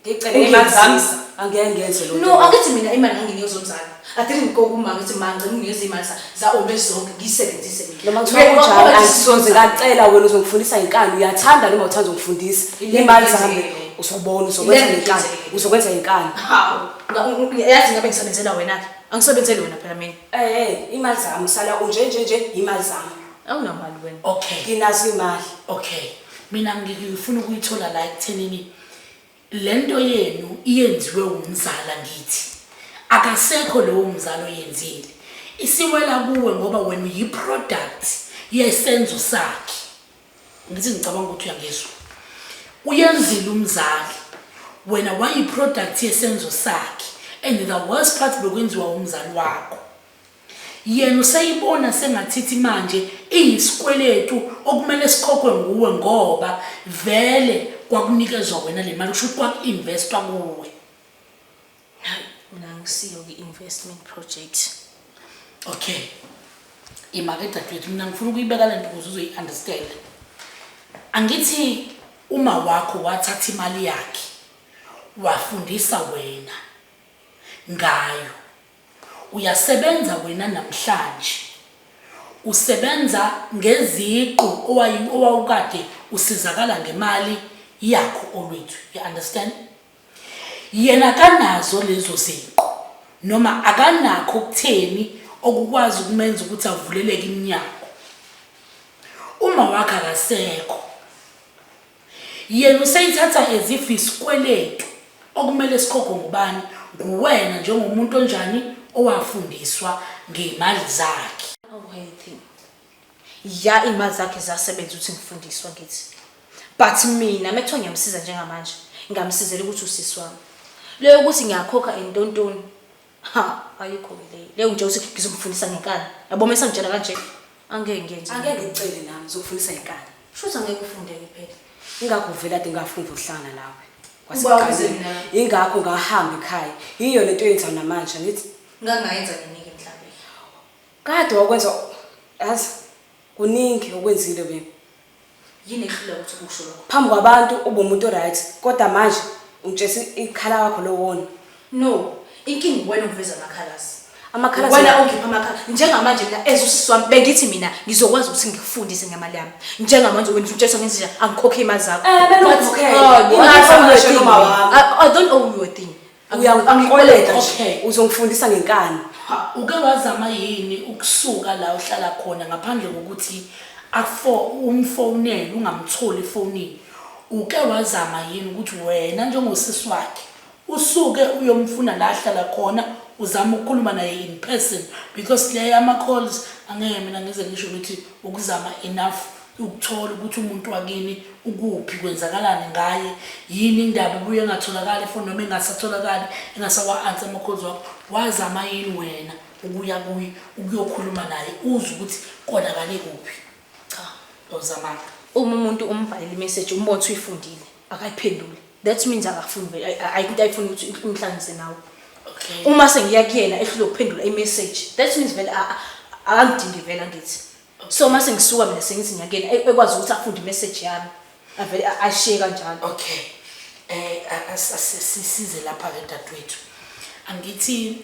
Ngicele imali zami angeke ngenze lutho. No, angithi mina imali nganginikeza umzali. I didn't go kuma ngithi ma ngicela unginikeze imali za zonke ngiyisebenzise mina. Noma kuthiwa kunjani angisoze ngacela wena uzongifundisa inkani uyathanda noma uthanda ungifundisa imali zami uzobona uzokwenza ngenkani uzokwenza ngenkani. Hawu, yazi ngabe ngisebenzela wena ke. Angisebenzeli wena phela mina. Eh imali zami sala unje nje nje imali zami. Awunamali wena. Okay. Nginazo imali. Okay. Mina ngifuna ukuyithola la ekuthenini lento yenu iyenziwe umzala ngithi. Akasekho lowo mzalo oyenzile. Isiwela kuwe ngoba wena uyi-product yesenzo sakhe. Ngithi ngicabanga ukuthi uyangizwa. Uyenzile umzali, wena wayi-product yesenzo sakhe and the worst part bekwenziwa umzali wakho. Yena useyibona sengathithi manje iyisikweletu okumele sikhokhwe nguwe ngoba vele kwakunikezwa wena le mali, kusho ukuthi kwaku-investwa kuwe. Hayi, mina angisiyo kwi-investment project. Okay. Ima-ke dadewethu, mina ngifuna ukuyibeka le nto ukuze uzoyi-understand. Angithi uma wakho wathatha imali yakhe wafundisa wena ngayo. Uyasebenza wena namhlanje. Usebenza ngeziqu owawukade usizakala ngemali yakho Olwethu. You understand? Yena akanazo lezo ziqu noma akanakho okutheni okukwazi ukumenza ukuthi avuleleke iminyango. Uma wakhe akasekho. Yena useyithatha as if isikweletu okumele sikhokhwe ngubani? Nguwena njengomuntu onjani owafundiswa ngey'mali zakhe. Awuhealthy. Ya iy'mali zakhe zasebenza ukuthi ngifundiswa ngithi. But mina mekuthiwa ngiyamsiza njengamanje, ngingamsizela ukuthi usisi wami. Leyo ukuthi ngiyakhokha entontoni. Ha, ayikho-ke leyo. Leyo ngitshela ukuthi ngizomfundisa ngenkani. Yabo uma esangitshela kanje, angeke ngiyenze. Angeke ngikucele nami ngizokufundisa ngenkani. Shuthi angeke ufunde-ke phela. Ingakho vele kade ngingafuni ukuhlangana nawe. Uba uze Kwasekuqaleni. mina. Ingakho ngahamba ekhaya. Yiyo lento oyenzayo namanje angithi? Ngangayenza nini-ke mhlawumbe? Kade wakwenza yazi kuningi okwenzile wena. Yini ehlula ukuthi ukusho lokho? Phambi kwabantu ube umuntu oright kodwa manje ungitshela ikhala wakho lowona. No, inkinga uwena ongiveza amakhalasi. Amakhalasi Wena ongipha amakhala. Njengamanje mina as usisi wami bengithi mina ngizokwazi ukuthi ngikufundise ngemali yami. Njengamanje wena utshela ngenza angikhokhe imali zakho. Eh, bese But, ungikhokhele. oh, Ingakho I don't owe you a ngisho thing. noma wami. I don't owe you a thing. Uyangikoleta nje. Okay. Uzongifundisa ngenkani. Ha, uke wazama yini ukusuka la uhlala khona ngaphandle kokuthi umfonele ungamtholi efonini? Uke wazama yini ukuthi wena njengosisi wakhe usuke uyomfuna la ahlala khona uzame ukukhuluma naye in person because le ama-calls angeke mina ngize ngisho ukuthi ukuzama enough ukuthola ukuthi umuntu wakini ukuphi kwenzakalani ngaye yini indaba ubuye engatholakali efoni noma engasatholakali engasawa-answer ama-calls wakho. Wazama yini wena ukuya kuye ukuyokhuluma naye uzwe ukuthi konakale kuphi? Cha. Awuzamanga. Uma umuntu umbhalele imessage umbona ukuthi uyifundile akayiphenduli. That means akafuni vele ayikho into ayifuna ukuthi imhlanganise nawe. Okay. Uma sengiya kuyena ehlule ukuphendula imessage that means vele akangidingi vele angithi. So uma sengisuka mina sengithi ngiya kuyena ekwazi ukuthi afunde imessage yami avele ayishiye kanjalo. Okay. Sisize lapha ke dadewethu. Angithi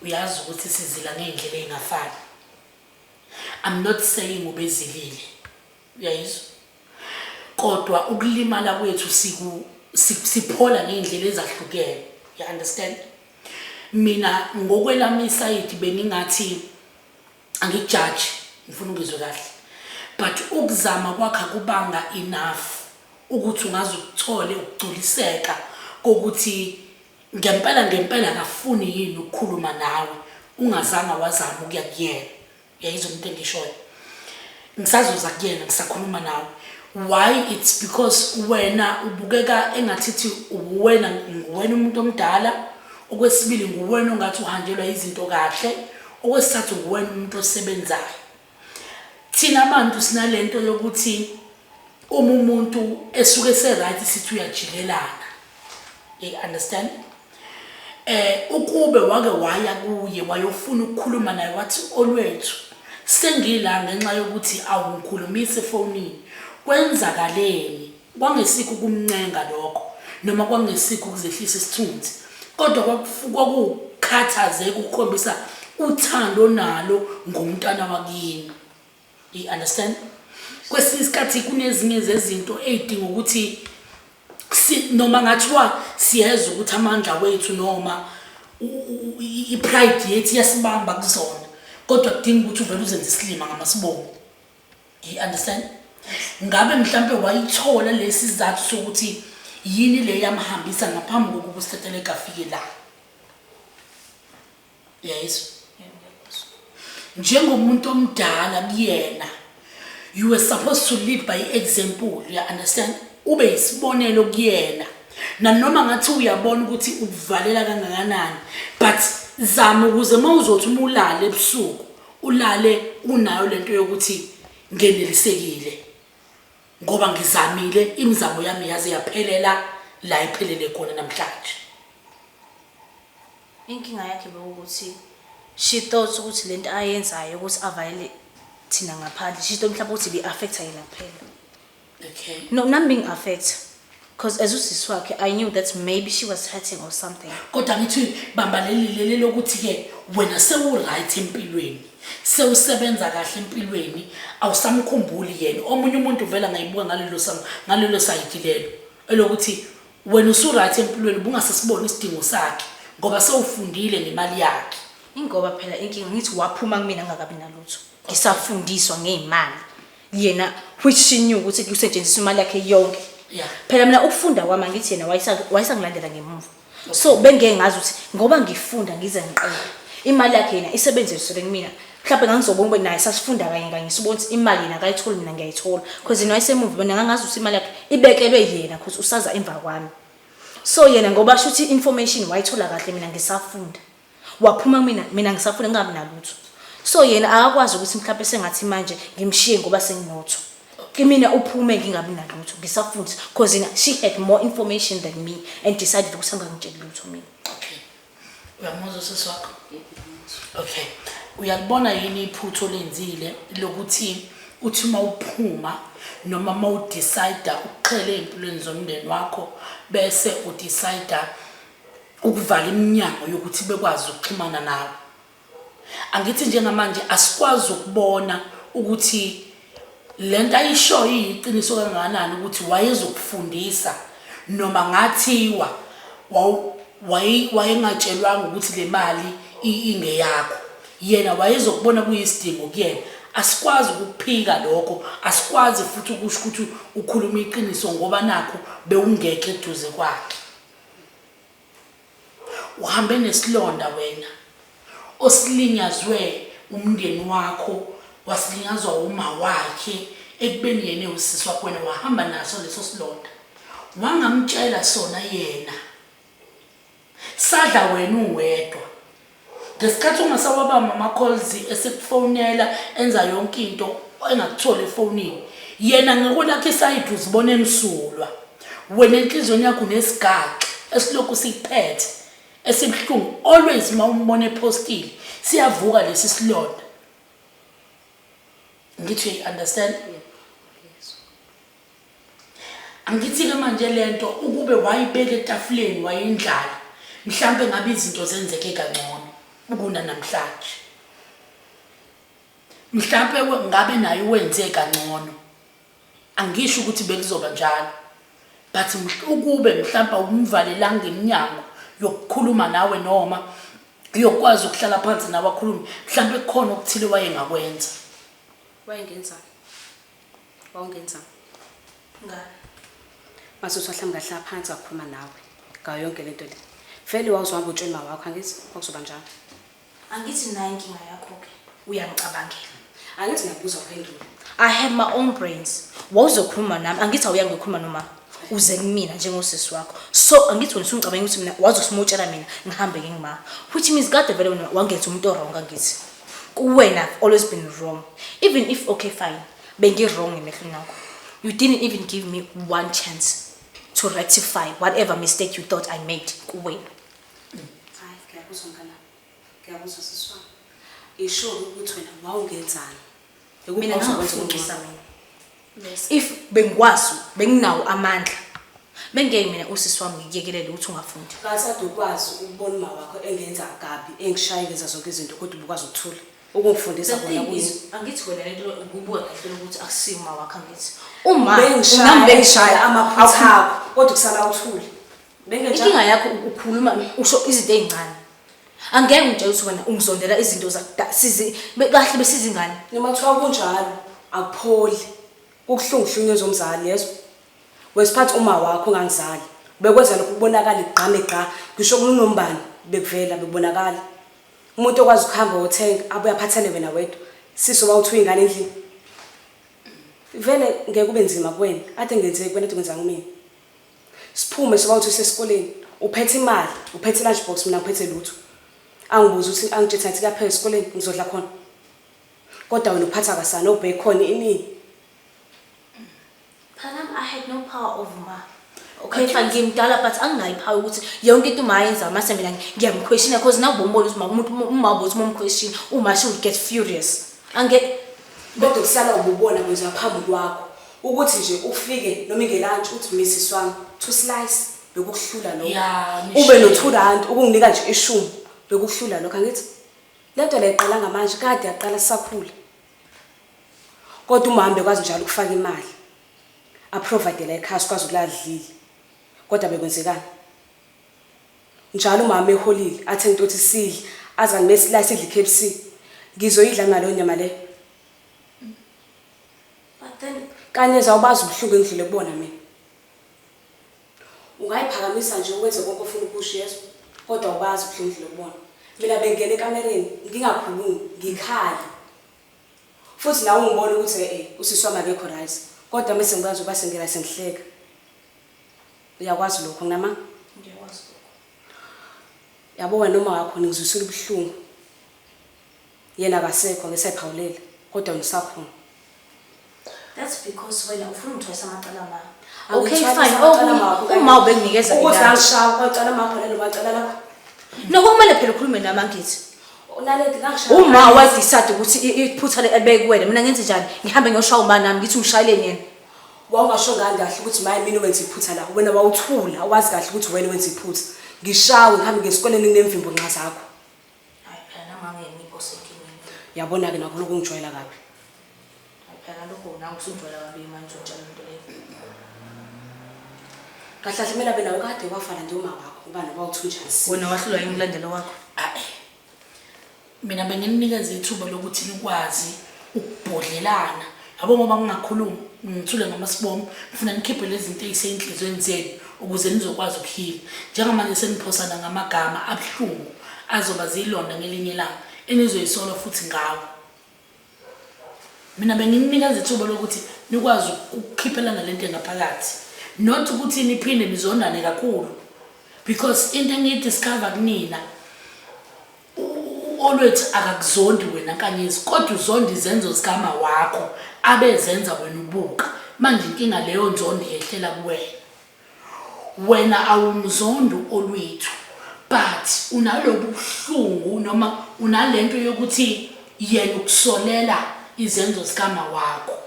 uyazi ukuthi sizila ngey'ndlela ey'ngafani. I'm not saying ubezilile. Uyayizwa? Kodwa ukulimala kwethu siphola ngey'ndlela ezahlukene. You understand? Mina ngokwelami isayidi bengingathi angikujaji, ngifuna ungizwe kahle. But ukuzama kwakhe akubanga enough ukuthi ungaze ukuthole ukugculiseka kokuthi ngempela ngempela akafuni yini ukukhuluma nawe ungazange wazama ukuya kuyena. Uyayizwa into engishoyo? Ngisazoza kuyena ngisakhuluma nawe. Why? It's because wena ubukeka engathithi uwena nguwena umuntu omdala. Okwesibili nguwena ongathi uhanjelwa izinto kahle. Okwesithathu nguwena umuntu osebenzayo. Thina abantu sinalento yokuthi uma umuntu esuke ese-right sithi uyajikelana. You understand? Ukube wake waya kuye wayofuna ukukhuluma naye wathi Olwethu sengila ngenxa yokuthi awungikhulumisi efonini kwenzakaleni kwangesikho ukumncenga lokho noma kwangesikho ukuzehlisa isithunzi kodwa kwakukhathazeka ukukhombisa uthando nalo ngomntwana wakini. You understand? Kwesinye isikhathi kunezinye zezinto ey'dinga ukuthi noma ngathiwa siyezwa ukuthi amandla wethu noma i-pride yethu iyasibamba kuzona kodwa kudinga ukuthi uvele uzenze isilima ngamasibomu. You understand? Ngabe mhlampe wayithola lesi sizathu sokuthi yini le yamhambisa ngaphambi kokuba uStetelegu afike la? Uyayizwa? Njengomuntu omdala kuyena, you were supposed to lead by example, you understand? Ube yisibonelo kuyena. Nanoma ngathi uyabona ukuthi ukuvalela kangakanani, but zama ukuze uma uzothi uma ulale ebusuku, ulale unayo lento yokuthi ngenelisekile. Ngoba ngizamile, imizamo yami yaze yaphelela la iphelele khona namhlanje. Inkinga yakhe bekuwukuthi she thought ukuthi lento ayenzayo ukuthi avalele thina ngaphandle, she thought mhlawumbe ukuthi ibi-affect-a yena kuphela. Okay. No, nami bengi-affect because as usisi wakhe I knew that maybe she was hurting or something. Kodwa ngithi bamba leli leli lokuthi ke wena sewu-right empilweni, sewusebenza kahle empilweni, awusamkhumbuli yena. Omunye umuntu vele angayibuka ngalelo ngalelo sayidi lelo elokuthi wena usu-right empilweni, ubungasasiboni isidingo sakhe ngoba sewufundile ngemali yakhe. Ingoba phela inkinga ngithi waphuma kumina ngingakabi nalutho, ngisafundiswa ngey'mali yena, which she knew ukuthi kusetshenziswa imali yakhe yonke. Phela mina ukufunda kwami angithi yena wayesangilandela ngemuva, so bengeke ngazi ukuthi ngoba ngifunda ngize ngiqede imali yakhe yena isebenzisele kumina. Mhlawumbe ngangizobona ube naye sasifunda kanye kanye, sibona ukuthi imali yena akayitholi, mina ngiyayithola, because yena wayesemuva, mina ngangazi ukuthi imali yakhe ibekelwe yena because usaza emva kwami. So yena ngoba sho ukuthi information wayithola kahle, mina ngisafunda, waphuma kumina mina ngisafunda ngingabi nalutho. So yena akakwazi ukuthi mhlawumbe sengathi manje ngimshiye ngoba senginotho kimina, uphume ngingabi nalutho ngisafundisa, because yena she had more information than me and decided ukuthi angangitsheli lutho mina. Okay. Uyamuzwa usisi wakho? Okay. Uyalibona yini iphutha olenzile lokuthi uthi uma uphuma noma uma udecide ukuqhela ey'mpilweni zomndeni wakho, bese udecide ukuvala iminyango yokuthi bekwazi ukuxhumana nawe? Angithi njengamanje asikwazi ukubona ukuthi lento ayishoyo iyiqiniso kangakanani, ukuthi wayezokufundisa noma ngathiwa wayengatshelwanga ukuthi le mali ingeyakho, yena wayezokubona kuyisidingo kuyena. Asikwazi ukukuphika lokho, asikwazi futhi ukusho ukuthi ukhuluma iqiniso ngoba nakho bewungekho eduze kwakhe. Uhambe nesilonda wena osilinyazwe umndeni wakho, wasilinyazwa uma wakhe ekubeni yena ewusisi wakho, wena wahamba naso leso silonda, wangamtshela sona yena, sadla wena uwedwa. Ngesikhathi ungasawabamba ama-calls, esekufonela, enza yonke into, engakutholi efonini, yena ngakwelakhe isayidi uzibona emsulwa, wena enhliziyweni yakho unesigaxa esilokhu sikuphethe esibuhlungu. Always uma umbona ephostile siyavuka lesi silonda. Ngithi uyayi-understand? Angithi-ke manje lento ukube wayibeka etafuleni wayendlala, mhlampe ngabe izinto zenzeke kangcono ukunanamhlanje. Mhlampe ngabe naye wenze kangcono. Angisho ukuthi bekuzoba njalo, but ukube mhlampe awumvalelanga iminyango yokukhuluma nawe noma yokwazi ukuhlala phansi nawe akhulume, mhlampe kukhona okuthile wayengakwenza. Wayengenzani? Wawungenzani? Ngani? Mase uthi mhlawumbe ngahlala phansi wakhuluma nawe ngayo yonke lento le. Vele wawuzohamba utshela uma wakho, angithi kwakuzoba njalo. Angithi nayo inkinga yakho-ke, uyangicabangela. Angithi ngiyakubuza uphendule. I have my own brains. Wawuzokhuluma nami, angithi awuyange ukhuluma noma uze kumina njengosisi wakho. So angithi wena usungicabanga ukuthi mina wazosimutshela mina ngihambe ngingima. Which means kade vele wena wangenza umuntu o-wrong angithi. Kuwena I've always been wrong. Even if, okay fine, bengi-wrong emehlweni akho. You didn't even give me one chance to rectify whatever mistake you thought I made kuwena. Hayi, ngiyakuzwa mngani. Ngiyakuzwa sisi wami. Isho ukuthi wena wawungenzani? Mina ngangifundisa mina. If bengikwazi, benginawo amandla, bengeke mina usisi wami ngikuyekelele ukuthi ungafundi. Kasade ukwazi ukubona uma wakho engenza kabi, engishaya, engenza zonke izinto, kodwa ubukwazi ukuthula. Ukungifundisa The kona thing kuyini? is, angithi wena lento ukubuka kahle ukuthi akusiyo uma wakho angithi. Uma Bengishaya, nami bengishaya amaphutha akho, kodwa kusala uthule. Bengenjalo. Inkinga yakho ukhuluma usho izinto ey'ncane. Angeke ngitshele ukuthi wena ungizondela izinto sizi kahle besizingane. Noma kuthiwa kunjalo, akupholi. Kubuhlungu ukuhlukunyezwa umzali, yezwa? Wesiphathi uma wakho ongangizali. Bekwenza lokhu kubonakala igqame gqa, ngisho kunombani bekuvela bekubonakala. Umuntu okwazi ukuhamba wothenga abuye aphathele wena wedwa. Siso wawuthiwa ingane endlini. Vele ngeke kube nzima kuwena. Ade ngenzeki kuwena ade kwenza kumina. Siphume soba uthi usesikoleni. Uphethe imali, uphethe lunch box mina ngiphethe lutho. Angibuze ukuthi angitshela ngathi kuyaphela esikoleni ngizodla khona. Kodwa wena uphatha kasana obacon inini. Phela nami I had no power over ma. Okay fine ngimdala but anginayo ipower ukuthi yonke into uma ayenza mase mina ngiyamquestiona because nawe ubombona ukuthi umuntu uma ubothi uma umquestion uma she would get furious. Ange Kodwa kusala ububona kwenziwa phambi kwakho ukuthi nje ufike noma ingelantshi uthi Mrs wami two slice bekukuhlula lokho. Ya, Ube no nishiye. 2 rand ukunginika nje ishumi bekukuhlula lokho angithi. Lento le iqala ngamanje kade yaqala sisakhula. Kodwa umama bekwazi njalo ukufaka imali. Aprovide la ekhaya sikwazi ukuladlile. Kodwa bekwenzekani? Njalo umama eholile athe into othi sidle azi kanti mesila sidle i-KFC. Ngizoyidla ngalo nyama le. But then Kanye zawubazi ubuhlungu engidlule kubona mina. Ungayiphakamisa nje ukwenze konke ofuna ukusho yezwa, kodwa awubazi ubuhlungu engidlule kubona. Mina bengingena ekamereni ngingakhulumi, ngikhale. Futhi nawe ungibona ukuthi eh usisi wami akekho right. Kodwa mese ngikwazi uba sengena sengihleka. Uyakwazi lokho nginama? Ngiyakwazi lokho. Yabo wena noma wakho ningizwisile ubuhlungu. Yena akasekho ngesayiphawulela kodwa wena usakhona. That's because wena ufuna ungithwalisa amacala ma. Okay Angithwalisi fine. amacala Okunye makho kanye. uma ubekunikeza Ukuthi ilanga. ngangishaya kwacala makho lelo macala lakho. No kumele phela ukhulume nami angithi. Naledi ngangishaya. Uma wadecide ukuthi iphutha elibeke kuwena mina ngenze njani? Ngihambe ngiyoshaya uma nami ngithi ungishayeleni yena. Wawungasho ngani kahle ukuthi maye mina wenza iphutha la. Wena wawuthula wazi kahle ukuthi wena wenza iphutha. Ngishawe ngihambe ngesikoleni nginemvimbo nxa zakho. Hayi phela nami angeke ngipose enkingeni. Yabona ke nakho lokhu ngijwayela kabi. Hayi phela lokho nawe usungijwayela kabi manje uzongitshela into leyo. Kahle kahle kumele abe nawe kade wafana nje uma wakho ngoba noba uthunjani. Wena wahlulwa yini umlandelo wakho? Ayi. Mina bengininikeza ithuba lokuthi nikwazi ukubhodlelana. Yabo ngoba ngingakhulumi ngithule ngamasibomu ngifuna nikhiphe lezi zinto ey'sey'nhliziyweni zenu ukuze nizokwazi ukuhila. Njengamanje seniphosana ngamagama abuhlungu azoba zilonda ngelinye ilanga enizoyisola futhi ngawo. Mina bengininikeza ithuba lokuthi nikwazi ukukhiphelana lento engaphakathi. Not ukuthi niphinde nizondane kakhulu. Because into engiyidiscover kunina Olwethu akakuzondi wena Nkanyezi kodwa uzonda izenzo zikama wakho abezenza wena ubuka. Manje inkinga leyo nzondo yehlela kuwena. Wena awumzondi Olwethu but unalobu buhlungu noma unalento yokuthi yena ukusolela izenzo zikama wakho.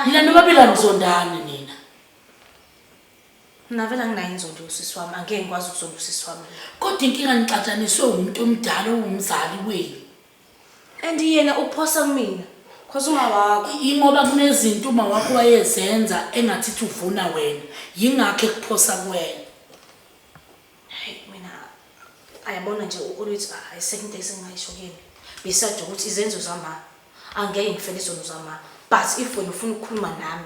Nina nobabili anizondani nina. Mina vele anginayo inzondo yosisi wami, angeke ngikwazi ukuzonda usisi wami. Kodwa inkinga nixatshaniswe umuntu omdala owumzali wenu. And yena uphosa kumina. Cause uma wakho. Ingoba kunezinto uma wakho wayezenza engathithi uvuna wena. Yingakho ekuphosa kuwena. Hayi mina ayabona nje uOlwethu ayisekho into esengayisho kuyena. Besides ukuthi izenzo zama angeke ngifele izono zama. But if wena ufuna ukukhuluma nami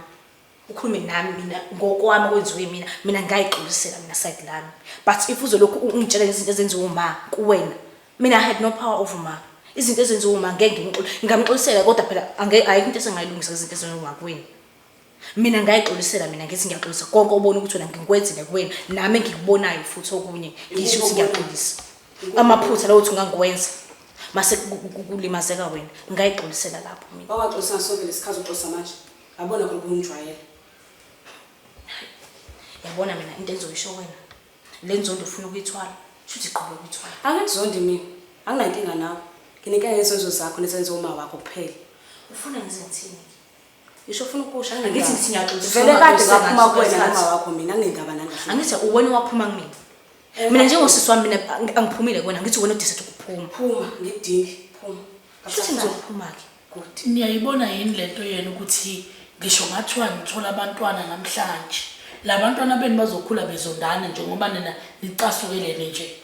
ukhulume nami mina ngokwami okwenziwe mina mina ngayixolisela mina side lami but if uzolokhu ungitshela izinto ezenziwa uma kuwena mina I had no power over ma izinto ezenziwa uma ngeke ngimxole ngingamxolisela kodwa phela angeke ayikho into esengayilungisa izinto ezenziwa uma kuwena mina ngayixolisela mina ngithi ngiyaxolisa konke obona ukuthi wena ngikwenzile kuwena nami engikubonayo futhi okunye ngisho ukuthi ngiyaxolisa amaphutha lawo uthi ungangiwenza mase kulimazeka wena ngayixolisela lapho mina Wawaxolisa sonke lesikhathi uxolisa manje. Yabona khona ukungijwayela. Yabona mina into engizoyisho wena. Le nzondo ufuna ukuyithwala, shuthi qhubeka ukuyithwala. Angikuzondi mina. Anginankinga nawe. Nginenkinga ngezenzo zakho nezenzo uma wakho kuphela. Ufuna ngize ngithini? Ngisho ufuna ukusho angithi ngithi ngiyaxolisa. Vele kade ngaphuma kuwena noma wakho mina anginendaba nani kahle. Angithi uwena waphuma kumina. Mina njengosisi wami mina angiphumile kuwena ngithi uwena odecide ukuphuma. Phuma ngidingi phuma. Shuthi ngizophuma ke. Good. Niyayibona yini lento yenu ukuthi ngisho ngathiwa nithola abantwana namhlanje labantwana benu bazokhula bezondana njengoba nina nicasukelene nje.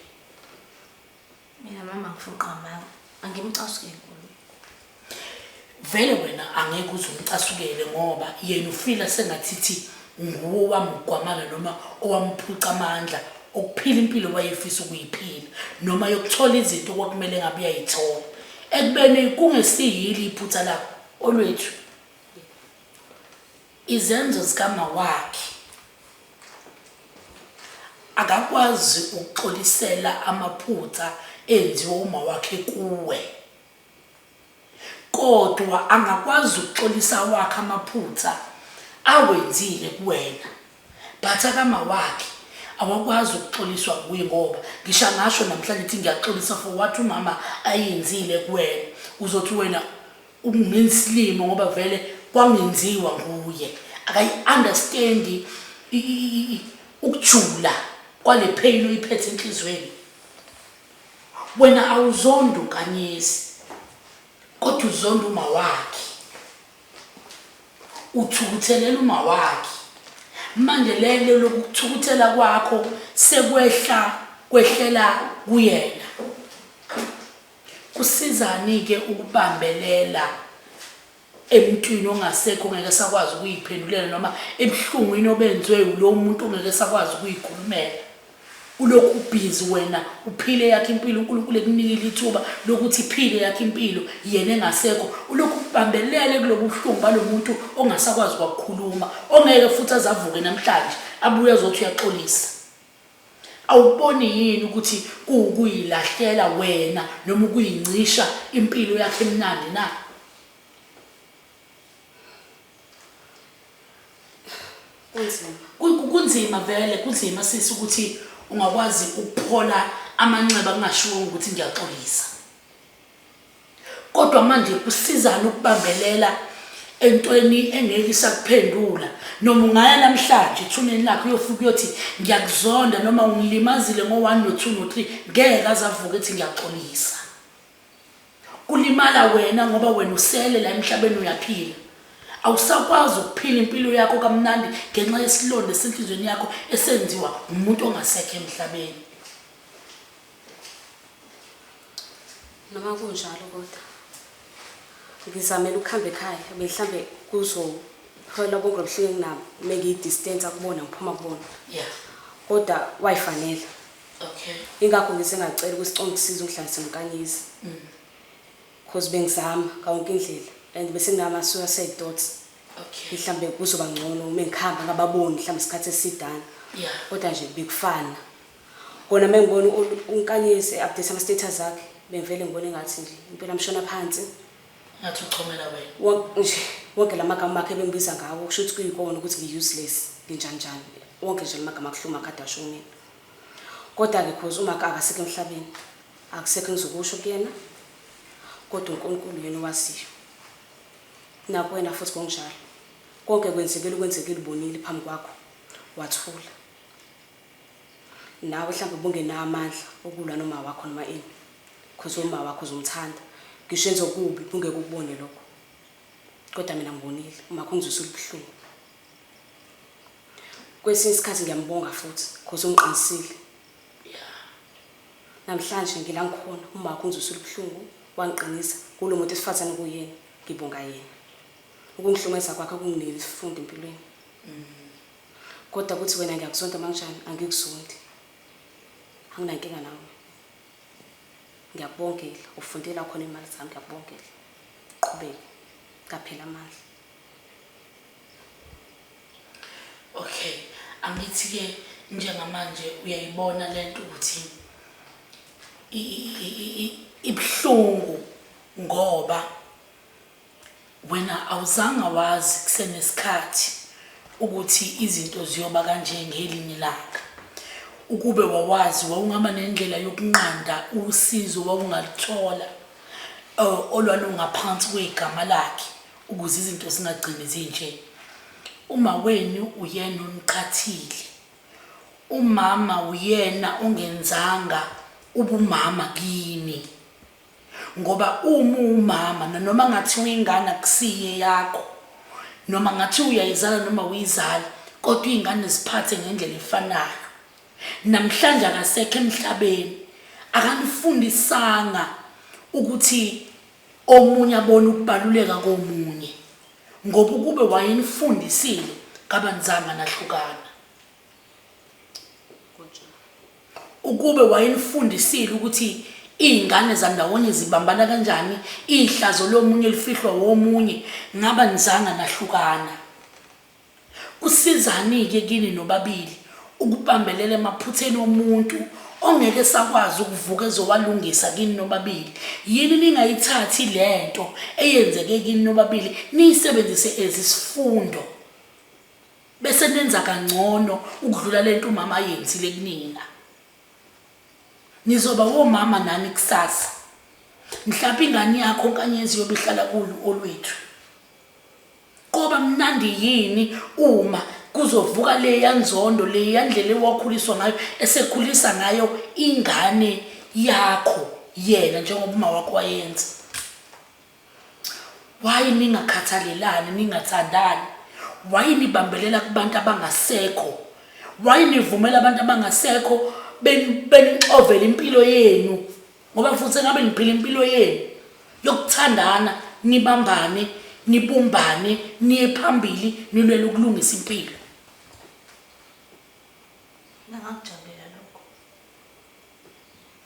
Mina mama ngifuna uqamanga. Angimcasukeli uNkulunkulu. Vele wena angeke uze umcasukele ngoba yena ufila sengathithi nguwe owamgwamana noma owamphuca amandla okuphila impilo wayefisa ukuyiphila noma yokuthola izinto okwakumele ngabe uyayithola ekubeni kungesiyili iphutha lakho olwethu izenzo zikama wakhe akakwazi ukuxolisela amaphutha enziwa uma wakhe kuwe kodwa angakwazi ukuxolisa awakhe amaphutha awenzile kuwena but akama wakhe awakwazi ukuxoliswa nguye ngoba ngisho angasho namhlanje ukuthi ngiyaxolisa for what umama ayenzile kuwena uzothi wena ungensilimo ngoba vele kwangenziwa nguye akayi-understandi ukujula kwale pain oyiphethe enhliziyweni Wena awuzondi uNkanyezi kodwa uzonda uma wakhe. Uthukuthelela uma wakhe. Manje lelo lokuthukuthela kwakho sekwehla kwehlela kuyena. Kusizani ke ukubambelela emntwini ongasekho ongeke sakwazi ukuyiphendulela noma ebuhlungwini obenziwe ulowo muntu ongeke sakwazi ukuyikhulumela ulokhu ubhizi wena uphile yakhe impilo uNkulunkulu ekunikile ithuba lokuthi iphile yakhe impilo yena engasekho ulokhu ubambelele kulobu buhlungu balomuntu ongasakwazi kwakukhuluma ongeke futhi azavuke namhlanje abuye azothi uyaxolisa awuboni yini ukuthi kuwukuyilahlela wena noma ukuyincisha impilo yakhe emnandi na Kunzima. Kunzima vele kunzima sisi ukuthi ungakwazi ukuphola amanxeba kungashiwo ukuthi ngiyaxolisa. Kodwa manje kusizani ukubambelela entweni engeke isakuphendula noma ungaya namhlanje ethuneni lakhe uyofika uyothi ngiyakuzonda noma ungilimazile ngo-one no-two no-three ngeke aze avuke ethi ngiyaxolisa. Kulimala wena ngoba wena usele la emhlabeni uyaphila. Awusakwazi ukuphila impilo yakho kamnandi ngenxa yesilonda esenhlizweni yakho esenziwa umuntu ongasekho emhlabeni. Noma kunjalo kodwa ngizamela ukuhamba ekhaya mhlawumbe kuzophela konke lobuhlungu enginabo uma ngiyi-distance akubona ngiphuma kubona. Yeah. Kodwa wayifanela. Okay. Ingakho ngize ngacela ukuthi cela ungisize ungihlalise noNkanyezi. Cause bengizama ngayonke indlela and bese nginama suicide thoughts. Okay. Mhlambe kuzoba ngcono uma ngihamba ngababoni mhlambe isikhathi esidana. Yeah. Kodwa nje bekufana. Kona mengibona uNkanyezi e-update ama status akhe bengivele ngibone ngathi nje impela mshona phansi. Ngathi uchomela wena. Wonke nje wonke lamagama akhe bengibiza ngawo kusho ukuthi kuyikona ukuthi ngi-useless nginjani njani. Wonke nje lamagama akuhluma akade asho kumina. Kodwa-ke cause umaka akasekho emhlabeni, akusekho engizokusho kuyena, kodwa uNkulunkulu uyena owaziyo. Nakuwena futhi ngokunjalo. Konke kwenzekile okwenzekile ubonile phambi kwakho, wathula. Nawe mhlawumbe ubungenawo amandla okulwa noma wakho noma ini, cause uma wakho uzomthanda. Ngisho enze okubi bungeke ukubone lokho. Kodwa mina ngibonile, umakho ungizwisile ubuhlungu. Kwesinye isikhathi ngiyambonga futhi cause ungiqinisile. Namhlanje ngila ngikhona umakho ungizwisile ubuhlungu wangiqinisa kulo muntu esifazane kuyena ngibonga yena. Ukungihlukumeza kwakhe kunginike isifundo empilweni. Kodwa ukuthi wena ngiyakuzonda manjani angikuzondi. Anginankinga nawe. Ngiyakubongela ufundela khona imali zami ngiyakubongela. Qhubeke. Kaphela amandla. Okay, angithi ke njengamanje uyayibona lento ukuthi ibuhlungu ngoba wena awuzange wazi kusenesikhathi ukuthi izinto ziyoba kanje ngelinye ilanga. Ukube wawazi wawungaba nendlela yokunqanda usizo wawungaluthola eh, olwalungaphansi kwegama lakhe. Ukuze izinto zingagcini zinje. Uma wenu uyena oniqhathile. Umama uyena ongenzanga ubumama kini. Ngoba uma umama nanoma ngathiwa ingane akusiye yakho noma ngathiwa uyayizala noma uyizali kodwa iy'ngane ziphathe ngendlela efanayo. Namhlanje akasekho emhlabeni akanifundisanga ukuthi omunye abone ukubaluleka komunye ngoba ukube wayenifundisile ngabe anizange nahlukana. Ukube wayenifundisile ukuthi iy'ngane zandawonye zibambana kanjani, ihlazo lomunye lifihlwa womunye, ngaba nizanga nahlukana. Kusizani-ke kini nobabili ukubambelela emaphutheni omuntu ongeke esakwazi ukuvuka ezowalungisa kini nobabili? Yini ningayithathi lento eyenzeke kini nobabili niyisebenzise as isifundo bese nenza kangcono ukudlula lento umama ayenzile kunina? Nizoba womama nani kusasa. Mhlawumbe ingane yakho Nkanyezi yobe ihlala kulo olwethu. Koba mnandi yini uma kuzovuka leya nzondo leya ndlela ewakhuliswa ngayo esekhulisa ngayo ingane yakho yena njengoba uma wakho wayenza. Why ningakhathalelani ningathandani? Why nibambelela kubantu abangasekho? Why nivumela abantu abangasekho benixovele impilo yenu? Ngoba futhi engabe niphila impilo yenu yokuthandana, nibambane, nibumbane, niye phambili, nilwele ukulungisa impilo. Mina ngakujabulela lokho.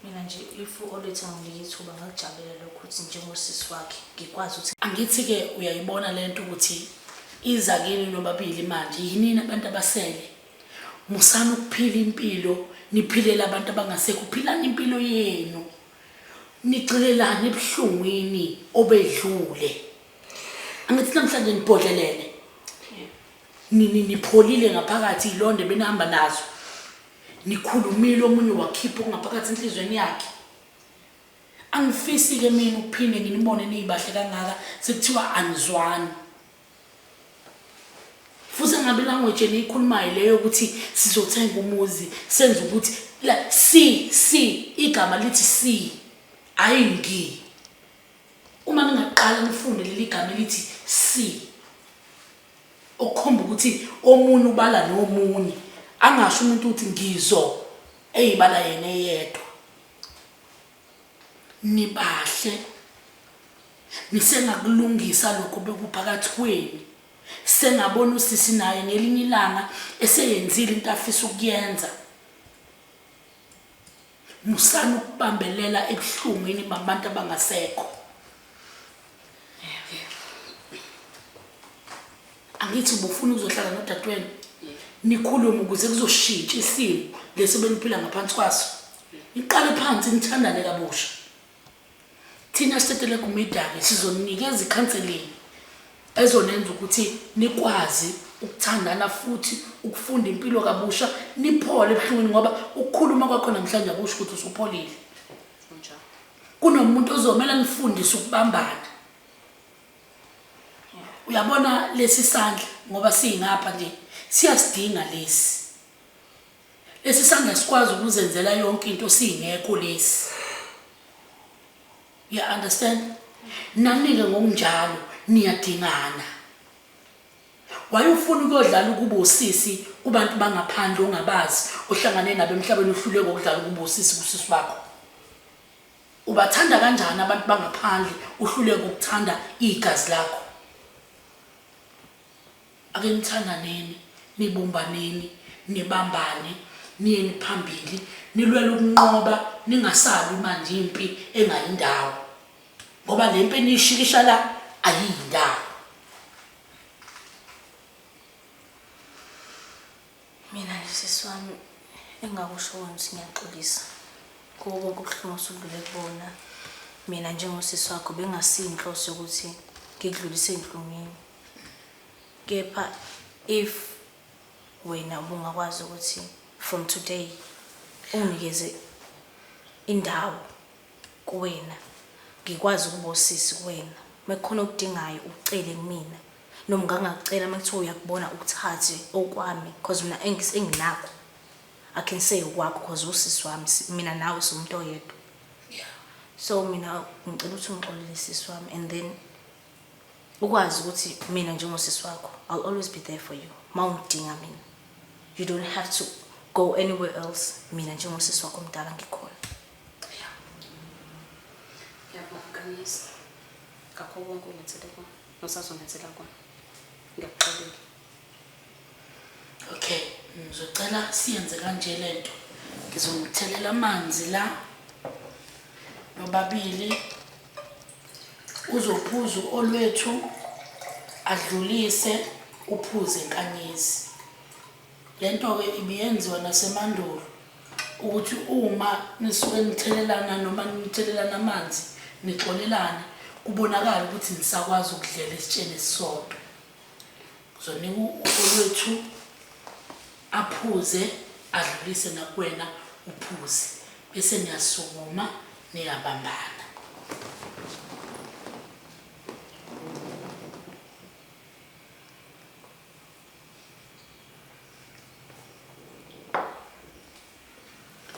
Mina nje if uOlwethu anginika ithuba ngakujabulela lokho ukuthi njengosisi wakhe ngikwazi ukuthi Angithi-ke uyayibona le nto ukuthi iza kini nobabili manje, yinini abantu abasele. Musani ukuphila impilo niphilele abantu abangasekho, philani impilo yenu. Nigxilelani ebuhlungwini obedlule. Angithi namhlanje nibhodlelene. Nipholile ngaphakathi ilonde benihamba nazo. Nikhulumile omunye wakhipha okungaphakathi enhlizweni yakhe. Angifisi-ke mina ukuphinde nginibone niyibahle kangaka sekuthiwa anizwani. Futhi engabe language eniyikhulumayo leyo ukuthi sizothenga umuzi senze ukuthi la si si igama lithi si hayi ngi. Uma ningaqala nifunde leli gama elithi si okukhomba ukuthi omunye ubala nomunye angasho umuntu ukuthi ngizo eyibala yena eyedwa. Nibahle nisengakulungisa lokho bekuphakathi kwenu. Sengabona usisi naye ngelinye ilanga eseyenzile into afisa ukuyenza. Musani ukubambelela ebuhlungwini babantu abangasekho. Angithi ubufuna ukuzohlala nodadewenu nikhulume ukuze kuzoshintsha isimo lesi beniphila ngaphansi kwaso. Niqale phansi nithandane kabusha. Thina Stetelegu Media-ke sizoninikeza i-counselling ezonenza ukuthi nikwazi ukuthandana futhi ukufunda impilo kabusha niphole ebuhlungwini ngoba ukukhuluma kwakho namhlanje akusho ukuthi usupholile. Kunomuntu ozomela nifundise ukubambana. Uyabona lesi sandla ngoba singapha nje siyasidinga lesi. Lesi sandla sikwazi ukuzenzela yonke into singekho lesi. You understand? Nani-ke ngokunjalo niyadingana. Wayefuna ukuyodlala ukuba usisi kubantu bangaphandle ongabazi ohlangane nabo emhlabeni uhluleke ukudlala ukuba usisi kusisi wakho. Ubathanda kanjani abantu bangaphandle uhluleke ukuthanda igazi lakho? Ake nithandaneni, nibumbaneni, nibambane, niyeni phambili, nilwele ukunqoba, ningasabi manje impi engayindawo. Ngoba le mpi eniyishikisha la ayiyindawo. Mina nje sisi wami engingakusho kona ukuthi ngiyaxolisa kubo bonke ubuhlungu osudlule kubona. Mina njengosisi wakho bengasiyo inhloso yokuthi ngikudlulise ey'nhlungwini. Kepha if wena ubungakwazi ukuthi from today unginikeze indawo kuwena ngikwazi ukuba usisi kuwena mekukhona okudingayo ucele kumina noma ngangakucela mekuthiwa uyakubona ukuthathe okwami cause mina enginakho I can say okwakho cause usisi wami mina nawe siwumuntu oyedwa so mina ngicela ukuthi ungixolele sisi wami and then ukwazi ukuthi mina njengosisi wakho I'll always be there for you uma ungidinga mina you don't have to go anywhere else mina njengosisi wakho omdala ngikhona. Ngiyabonga Nkanyezi ngakho konke ongenzele kona nosazongenzela kona ngiyakuxolela. Okay, ngizocela siyenze kanje lento. Ngizomthelela amanzi la nobabili, uzophuza Olwethu, adlulise, uphuze Nkanyezi. Le nto-ke ibiyenziwa nasemandulo ukuthi uma nisuke nithelelana noma nithelelana amanzi nixolelane, kubonakale ukuthi nisakwazi ukudlela esitsheni esisodwa. Ngizonika Olwethu aphuze, adlulise nakuwena uphuze, bese niyasukuma niyabambana.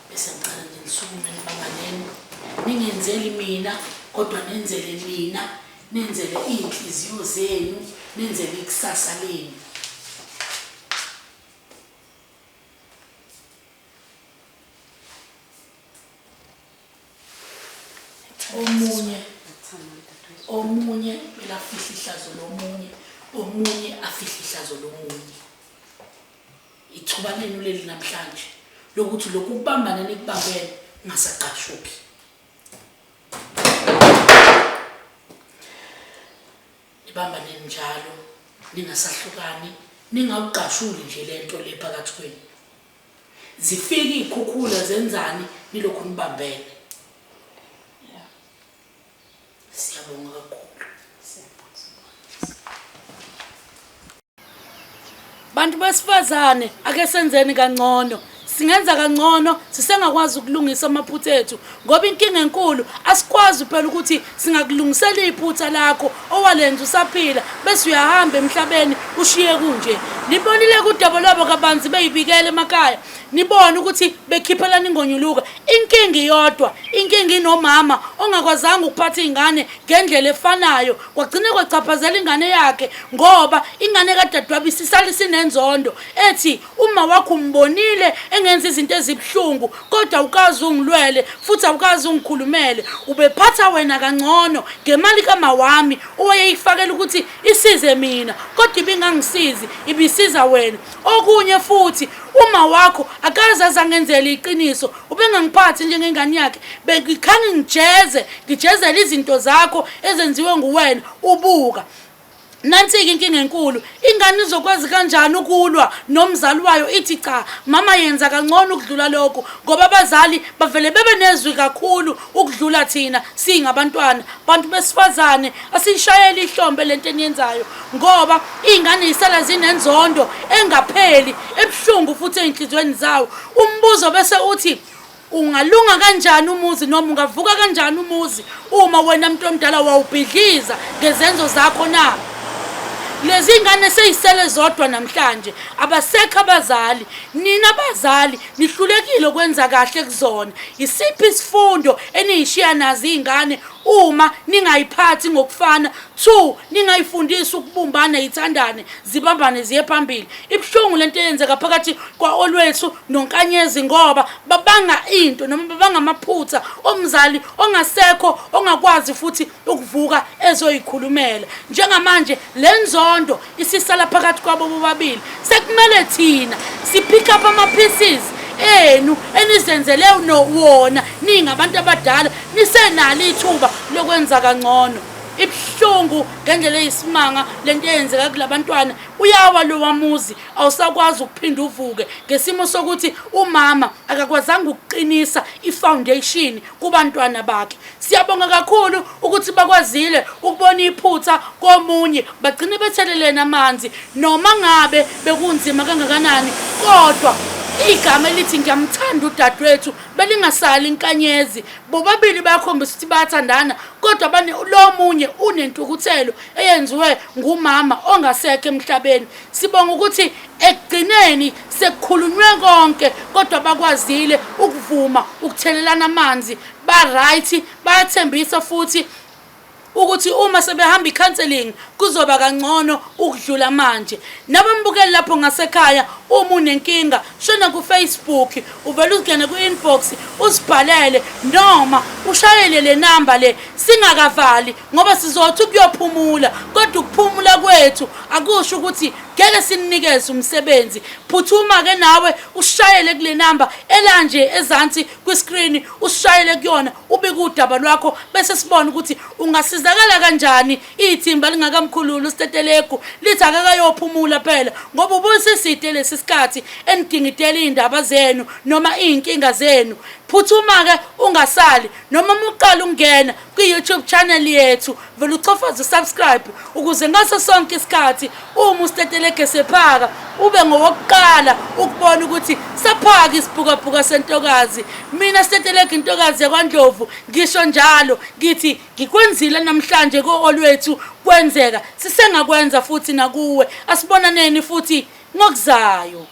Bese ngicela nje nisukume nibambaneni, ningenzeli mina kodwa nenzele nina, nenzele iy'nhliziyo zenu, nenzele ikusasa lenu. Omunye omunye kumele afihle ihlazo lomunye, omunye afihle ihlazo lomunye. Ithuba lenu leli namhlanje lokuthi lokhu kubambana nikubambene kungasaqashuki. Nibambane njalo ningasahlukani, ningawugqashuli nje lento le phakathi kwenu. Zifike iy'khukhula zenzani nilokhu nibambene. Siyabonga kakhulu. Bantu besifazane ake senzeni kangcono. Singenza kangcono sisengakwazi ukulungisa amaphutha ethu ngoba inkinga enkulu asikwazi phela ukuthi singakulungisela iphutha lakho owalenza usaphila bese uyahamba emhlabeni ushiye kunje. Nibonile kudaba lwabo kabanzi beyibikela emakhaya, nibone ukuthi bekhiphelana ingonyuluka. Inkinga iyodwa, inkinga inomama ongakwazanga ukuphatha iy'ngane ngendlela efanayo, kwagcine kwachaphazela ingane yakhe ngoba ingane kadadewabo isisale isinenzondo ethi uma wakho umbonile engenza izinto ezibuhlungu kodwa awukaze ungilwele futhi awukaze ungikhulumele, ubephatha wena kangcono ngemali kama wami owayeyifakela ukuthi isize mina kodwa ibingangisizi, ibisiza wena. Okunye futhi uma wakho akaze azangenzela iqiniso, ubengangiphathi njengengane yakhe, bengikhange ngijeze, ngijezele izinto zakho ezenziwe nguwena ubuka. Nansi-ke inkinga enkulu, ingane izokwazi kanjani ukulwa nomzali wayo ithi cha mama yenza kangcono ukudlula lokhu, ngoba abazali bavele bebe nezwi kakhulu ukudlula thina singabantwana. Bantu besifazane asiyishayele ihlombe lento eniyenzayo ngoba iy'ngane yisala zinenzondo engapheli ebuhlungu futhi ey'nhliziyweni zawo. Umbuzo bese uthi ungalunga kanjani umuzi noma ungavuka kanjani umuzi uma wena muntu omdala wawubhidliza ngezenzo zakho na? Lezi ngane seyisele zodwa namhlanje, abasekho abazali. Nina bazali nihlulekile ukwenza kahle kuzona. Isiphi isifundo eniyishiya nazo iy'ngane uma ningayiphathi ngokufana? 2 ningayifundisi ukubumbana, yithandane, zibambane ziye phambili. Ibuhlungu lento eyenzeka phakathi kwa-Olwethu noNkanyezi ngoba babanga into noma babanga amaphutha omzali ongasekho ongakwazi futhi ukuvuka ezoyikhulumela. Njengamanje le nzondo isisala phakathi kwabo bobabili, sekumele thina si-pick up ama-pieces enu enizenzele wona ningabantu abadala, nisenalo ithuba lokwenza kangcono. Ibuhlungu ngendlela eyisimanga lento eyenzeka kulabantwana. Uyawa lowa muzi, awusakwazi ukuphinda uvuke ngesimo sokuthi umama akakwazanga ukuqinisa i-foundation kubantwana bakhe. Siyabonga kakhulu ukuthi bakwazile ukubona iphutha komunye, bagcine bethelelene amanzi noma ngabe bekunzima kangakanani, kodwa igama elithi ngiyamthanda udadewethu belingasali inkanyezi. Bobabili bayakhombisa ukuthi bayathandana, kodwa lo munye unentukuthelo eyenziwe ngumama ongasekho emhlabeni. Sibonga ukuthi ekugcineni sekukhulunywe konke, kodwa bakwazile ukuvuma ukuthelelana amanzi, ba-right, bayathembisa futhi ukuthi uma sebehamba i-counselling kuzoba kangcono ukudlula manje. Nabambukeli lapho ngasekhaya, uma unenkinga shona ku-Facebook, uvele ungene ku-inbox usibhalele Noma ushayele le namba le singakavali, ngoba sizothi ukuyophumula, kodwa ukuphumula kwethu akusho ukuthi ngeke sinikeze umsebenzi. Phuthuma-ke nawe ushayele kule namba elanje ezansi kwiskrini, usishayele kuyona, ubike udaba lwakho, bese sibone ukuthi ungasizakala kanjani. Ithimba lingakamkhululi uStetelegu lithi akakayophumula phela, ngoba ubusiside lesi sikhathi enidingidela iy'ndaba zenu noma iy'nkinga zenu. Phuthuma-ke ungasali, noma uma uqala ukungena kwi-YouTube channel yethu, vele uchofoze usubscribe ukuze ngaso sonke isikhathi uma uStetelegu esephaka ube ngowokuqala ukubona ukuthi saphaka isibhukabhuka sentokazi. Mina Stetelegu intokazi yakwaNdlovu ngisho njalo ngithi ngikwenzile namhlanje ko-Olwethu kwenzeka, sisengakwenza futhi nakuwe. Asibonaneni futhi ngokuzayo.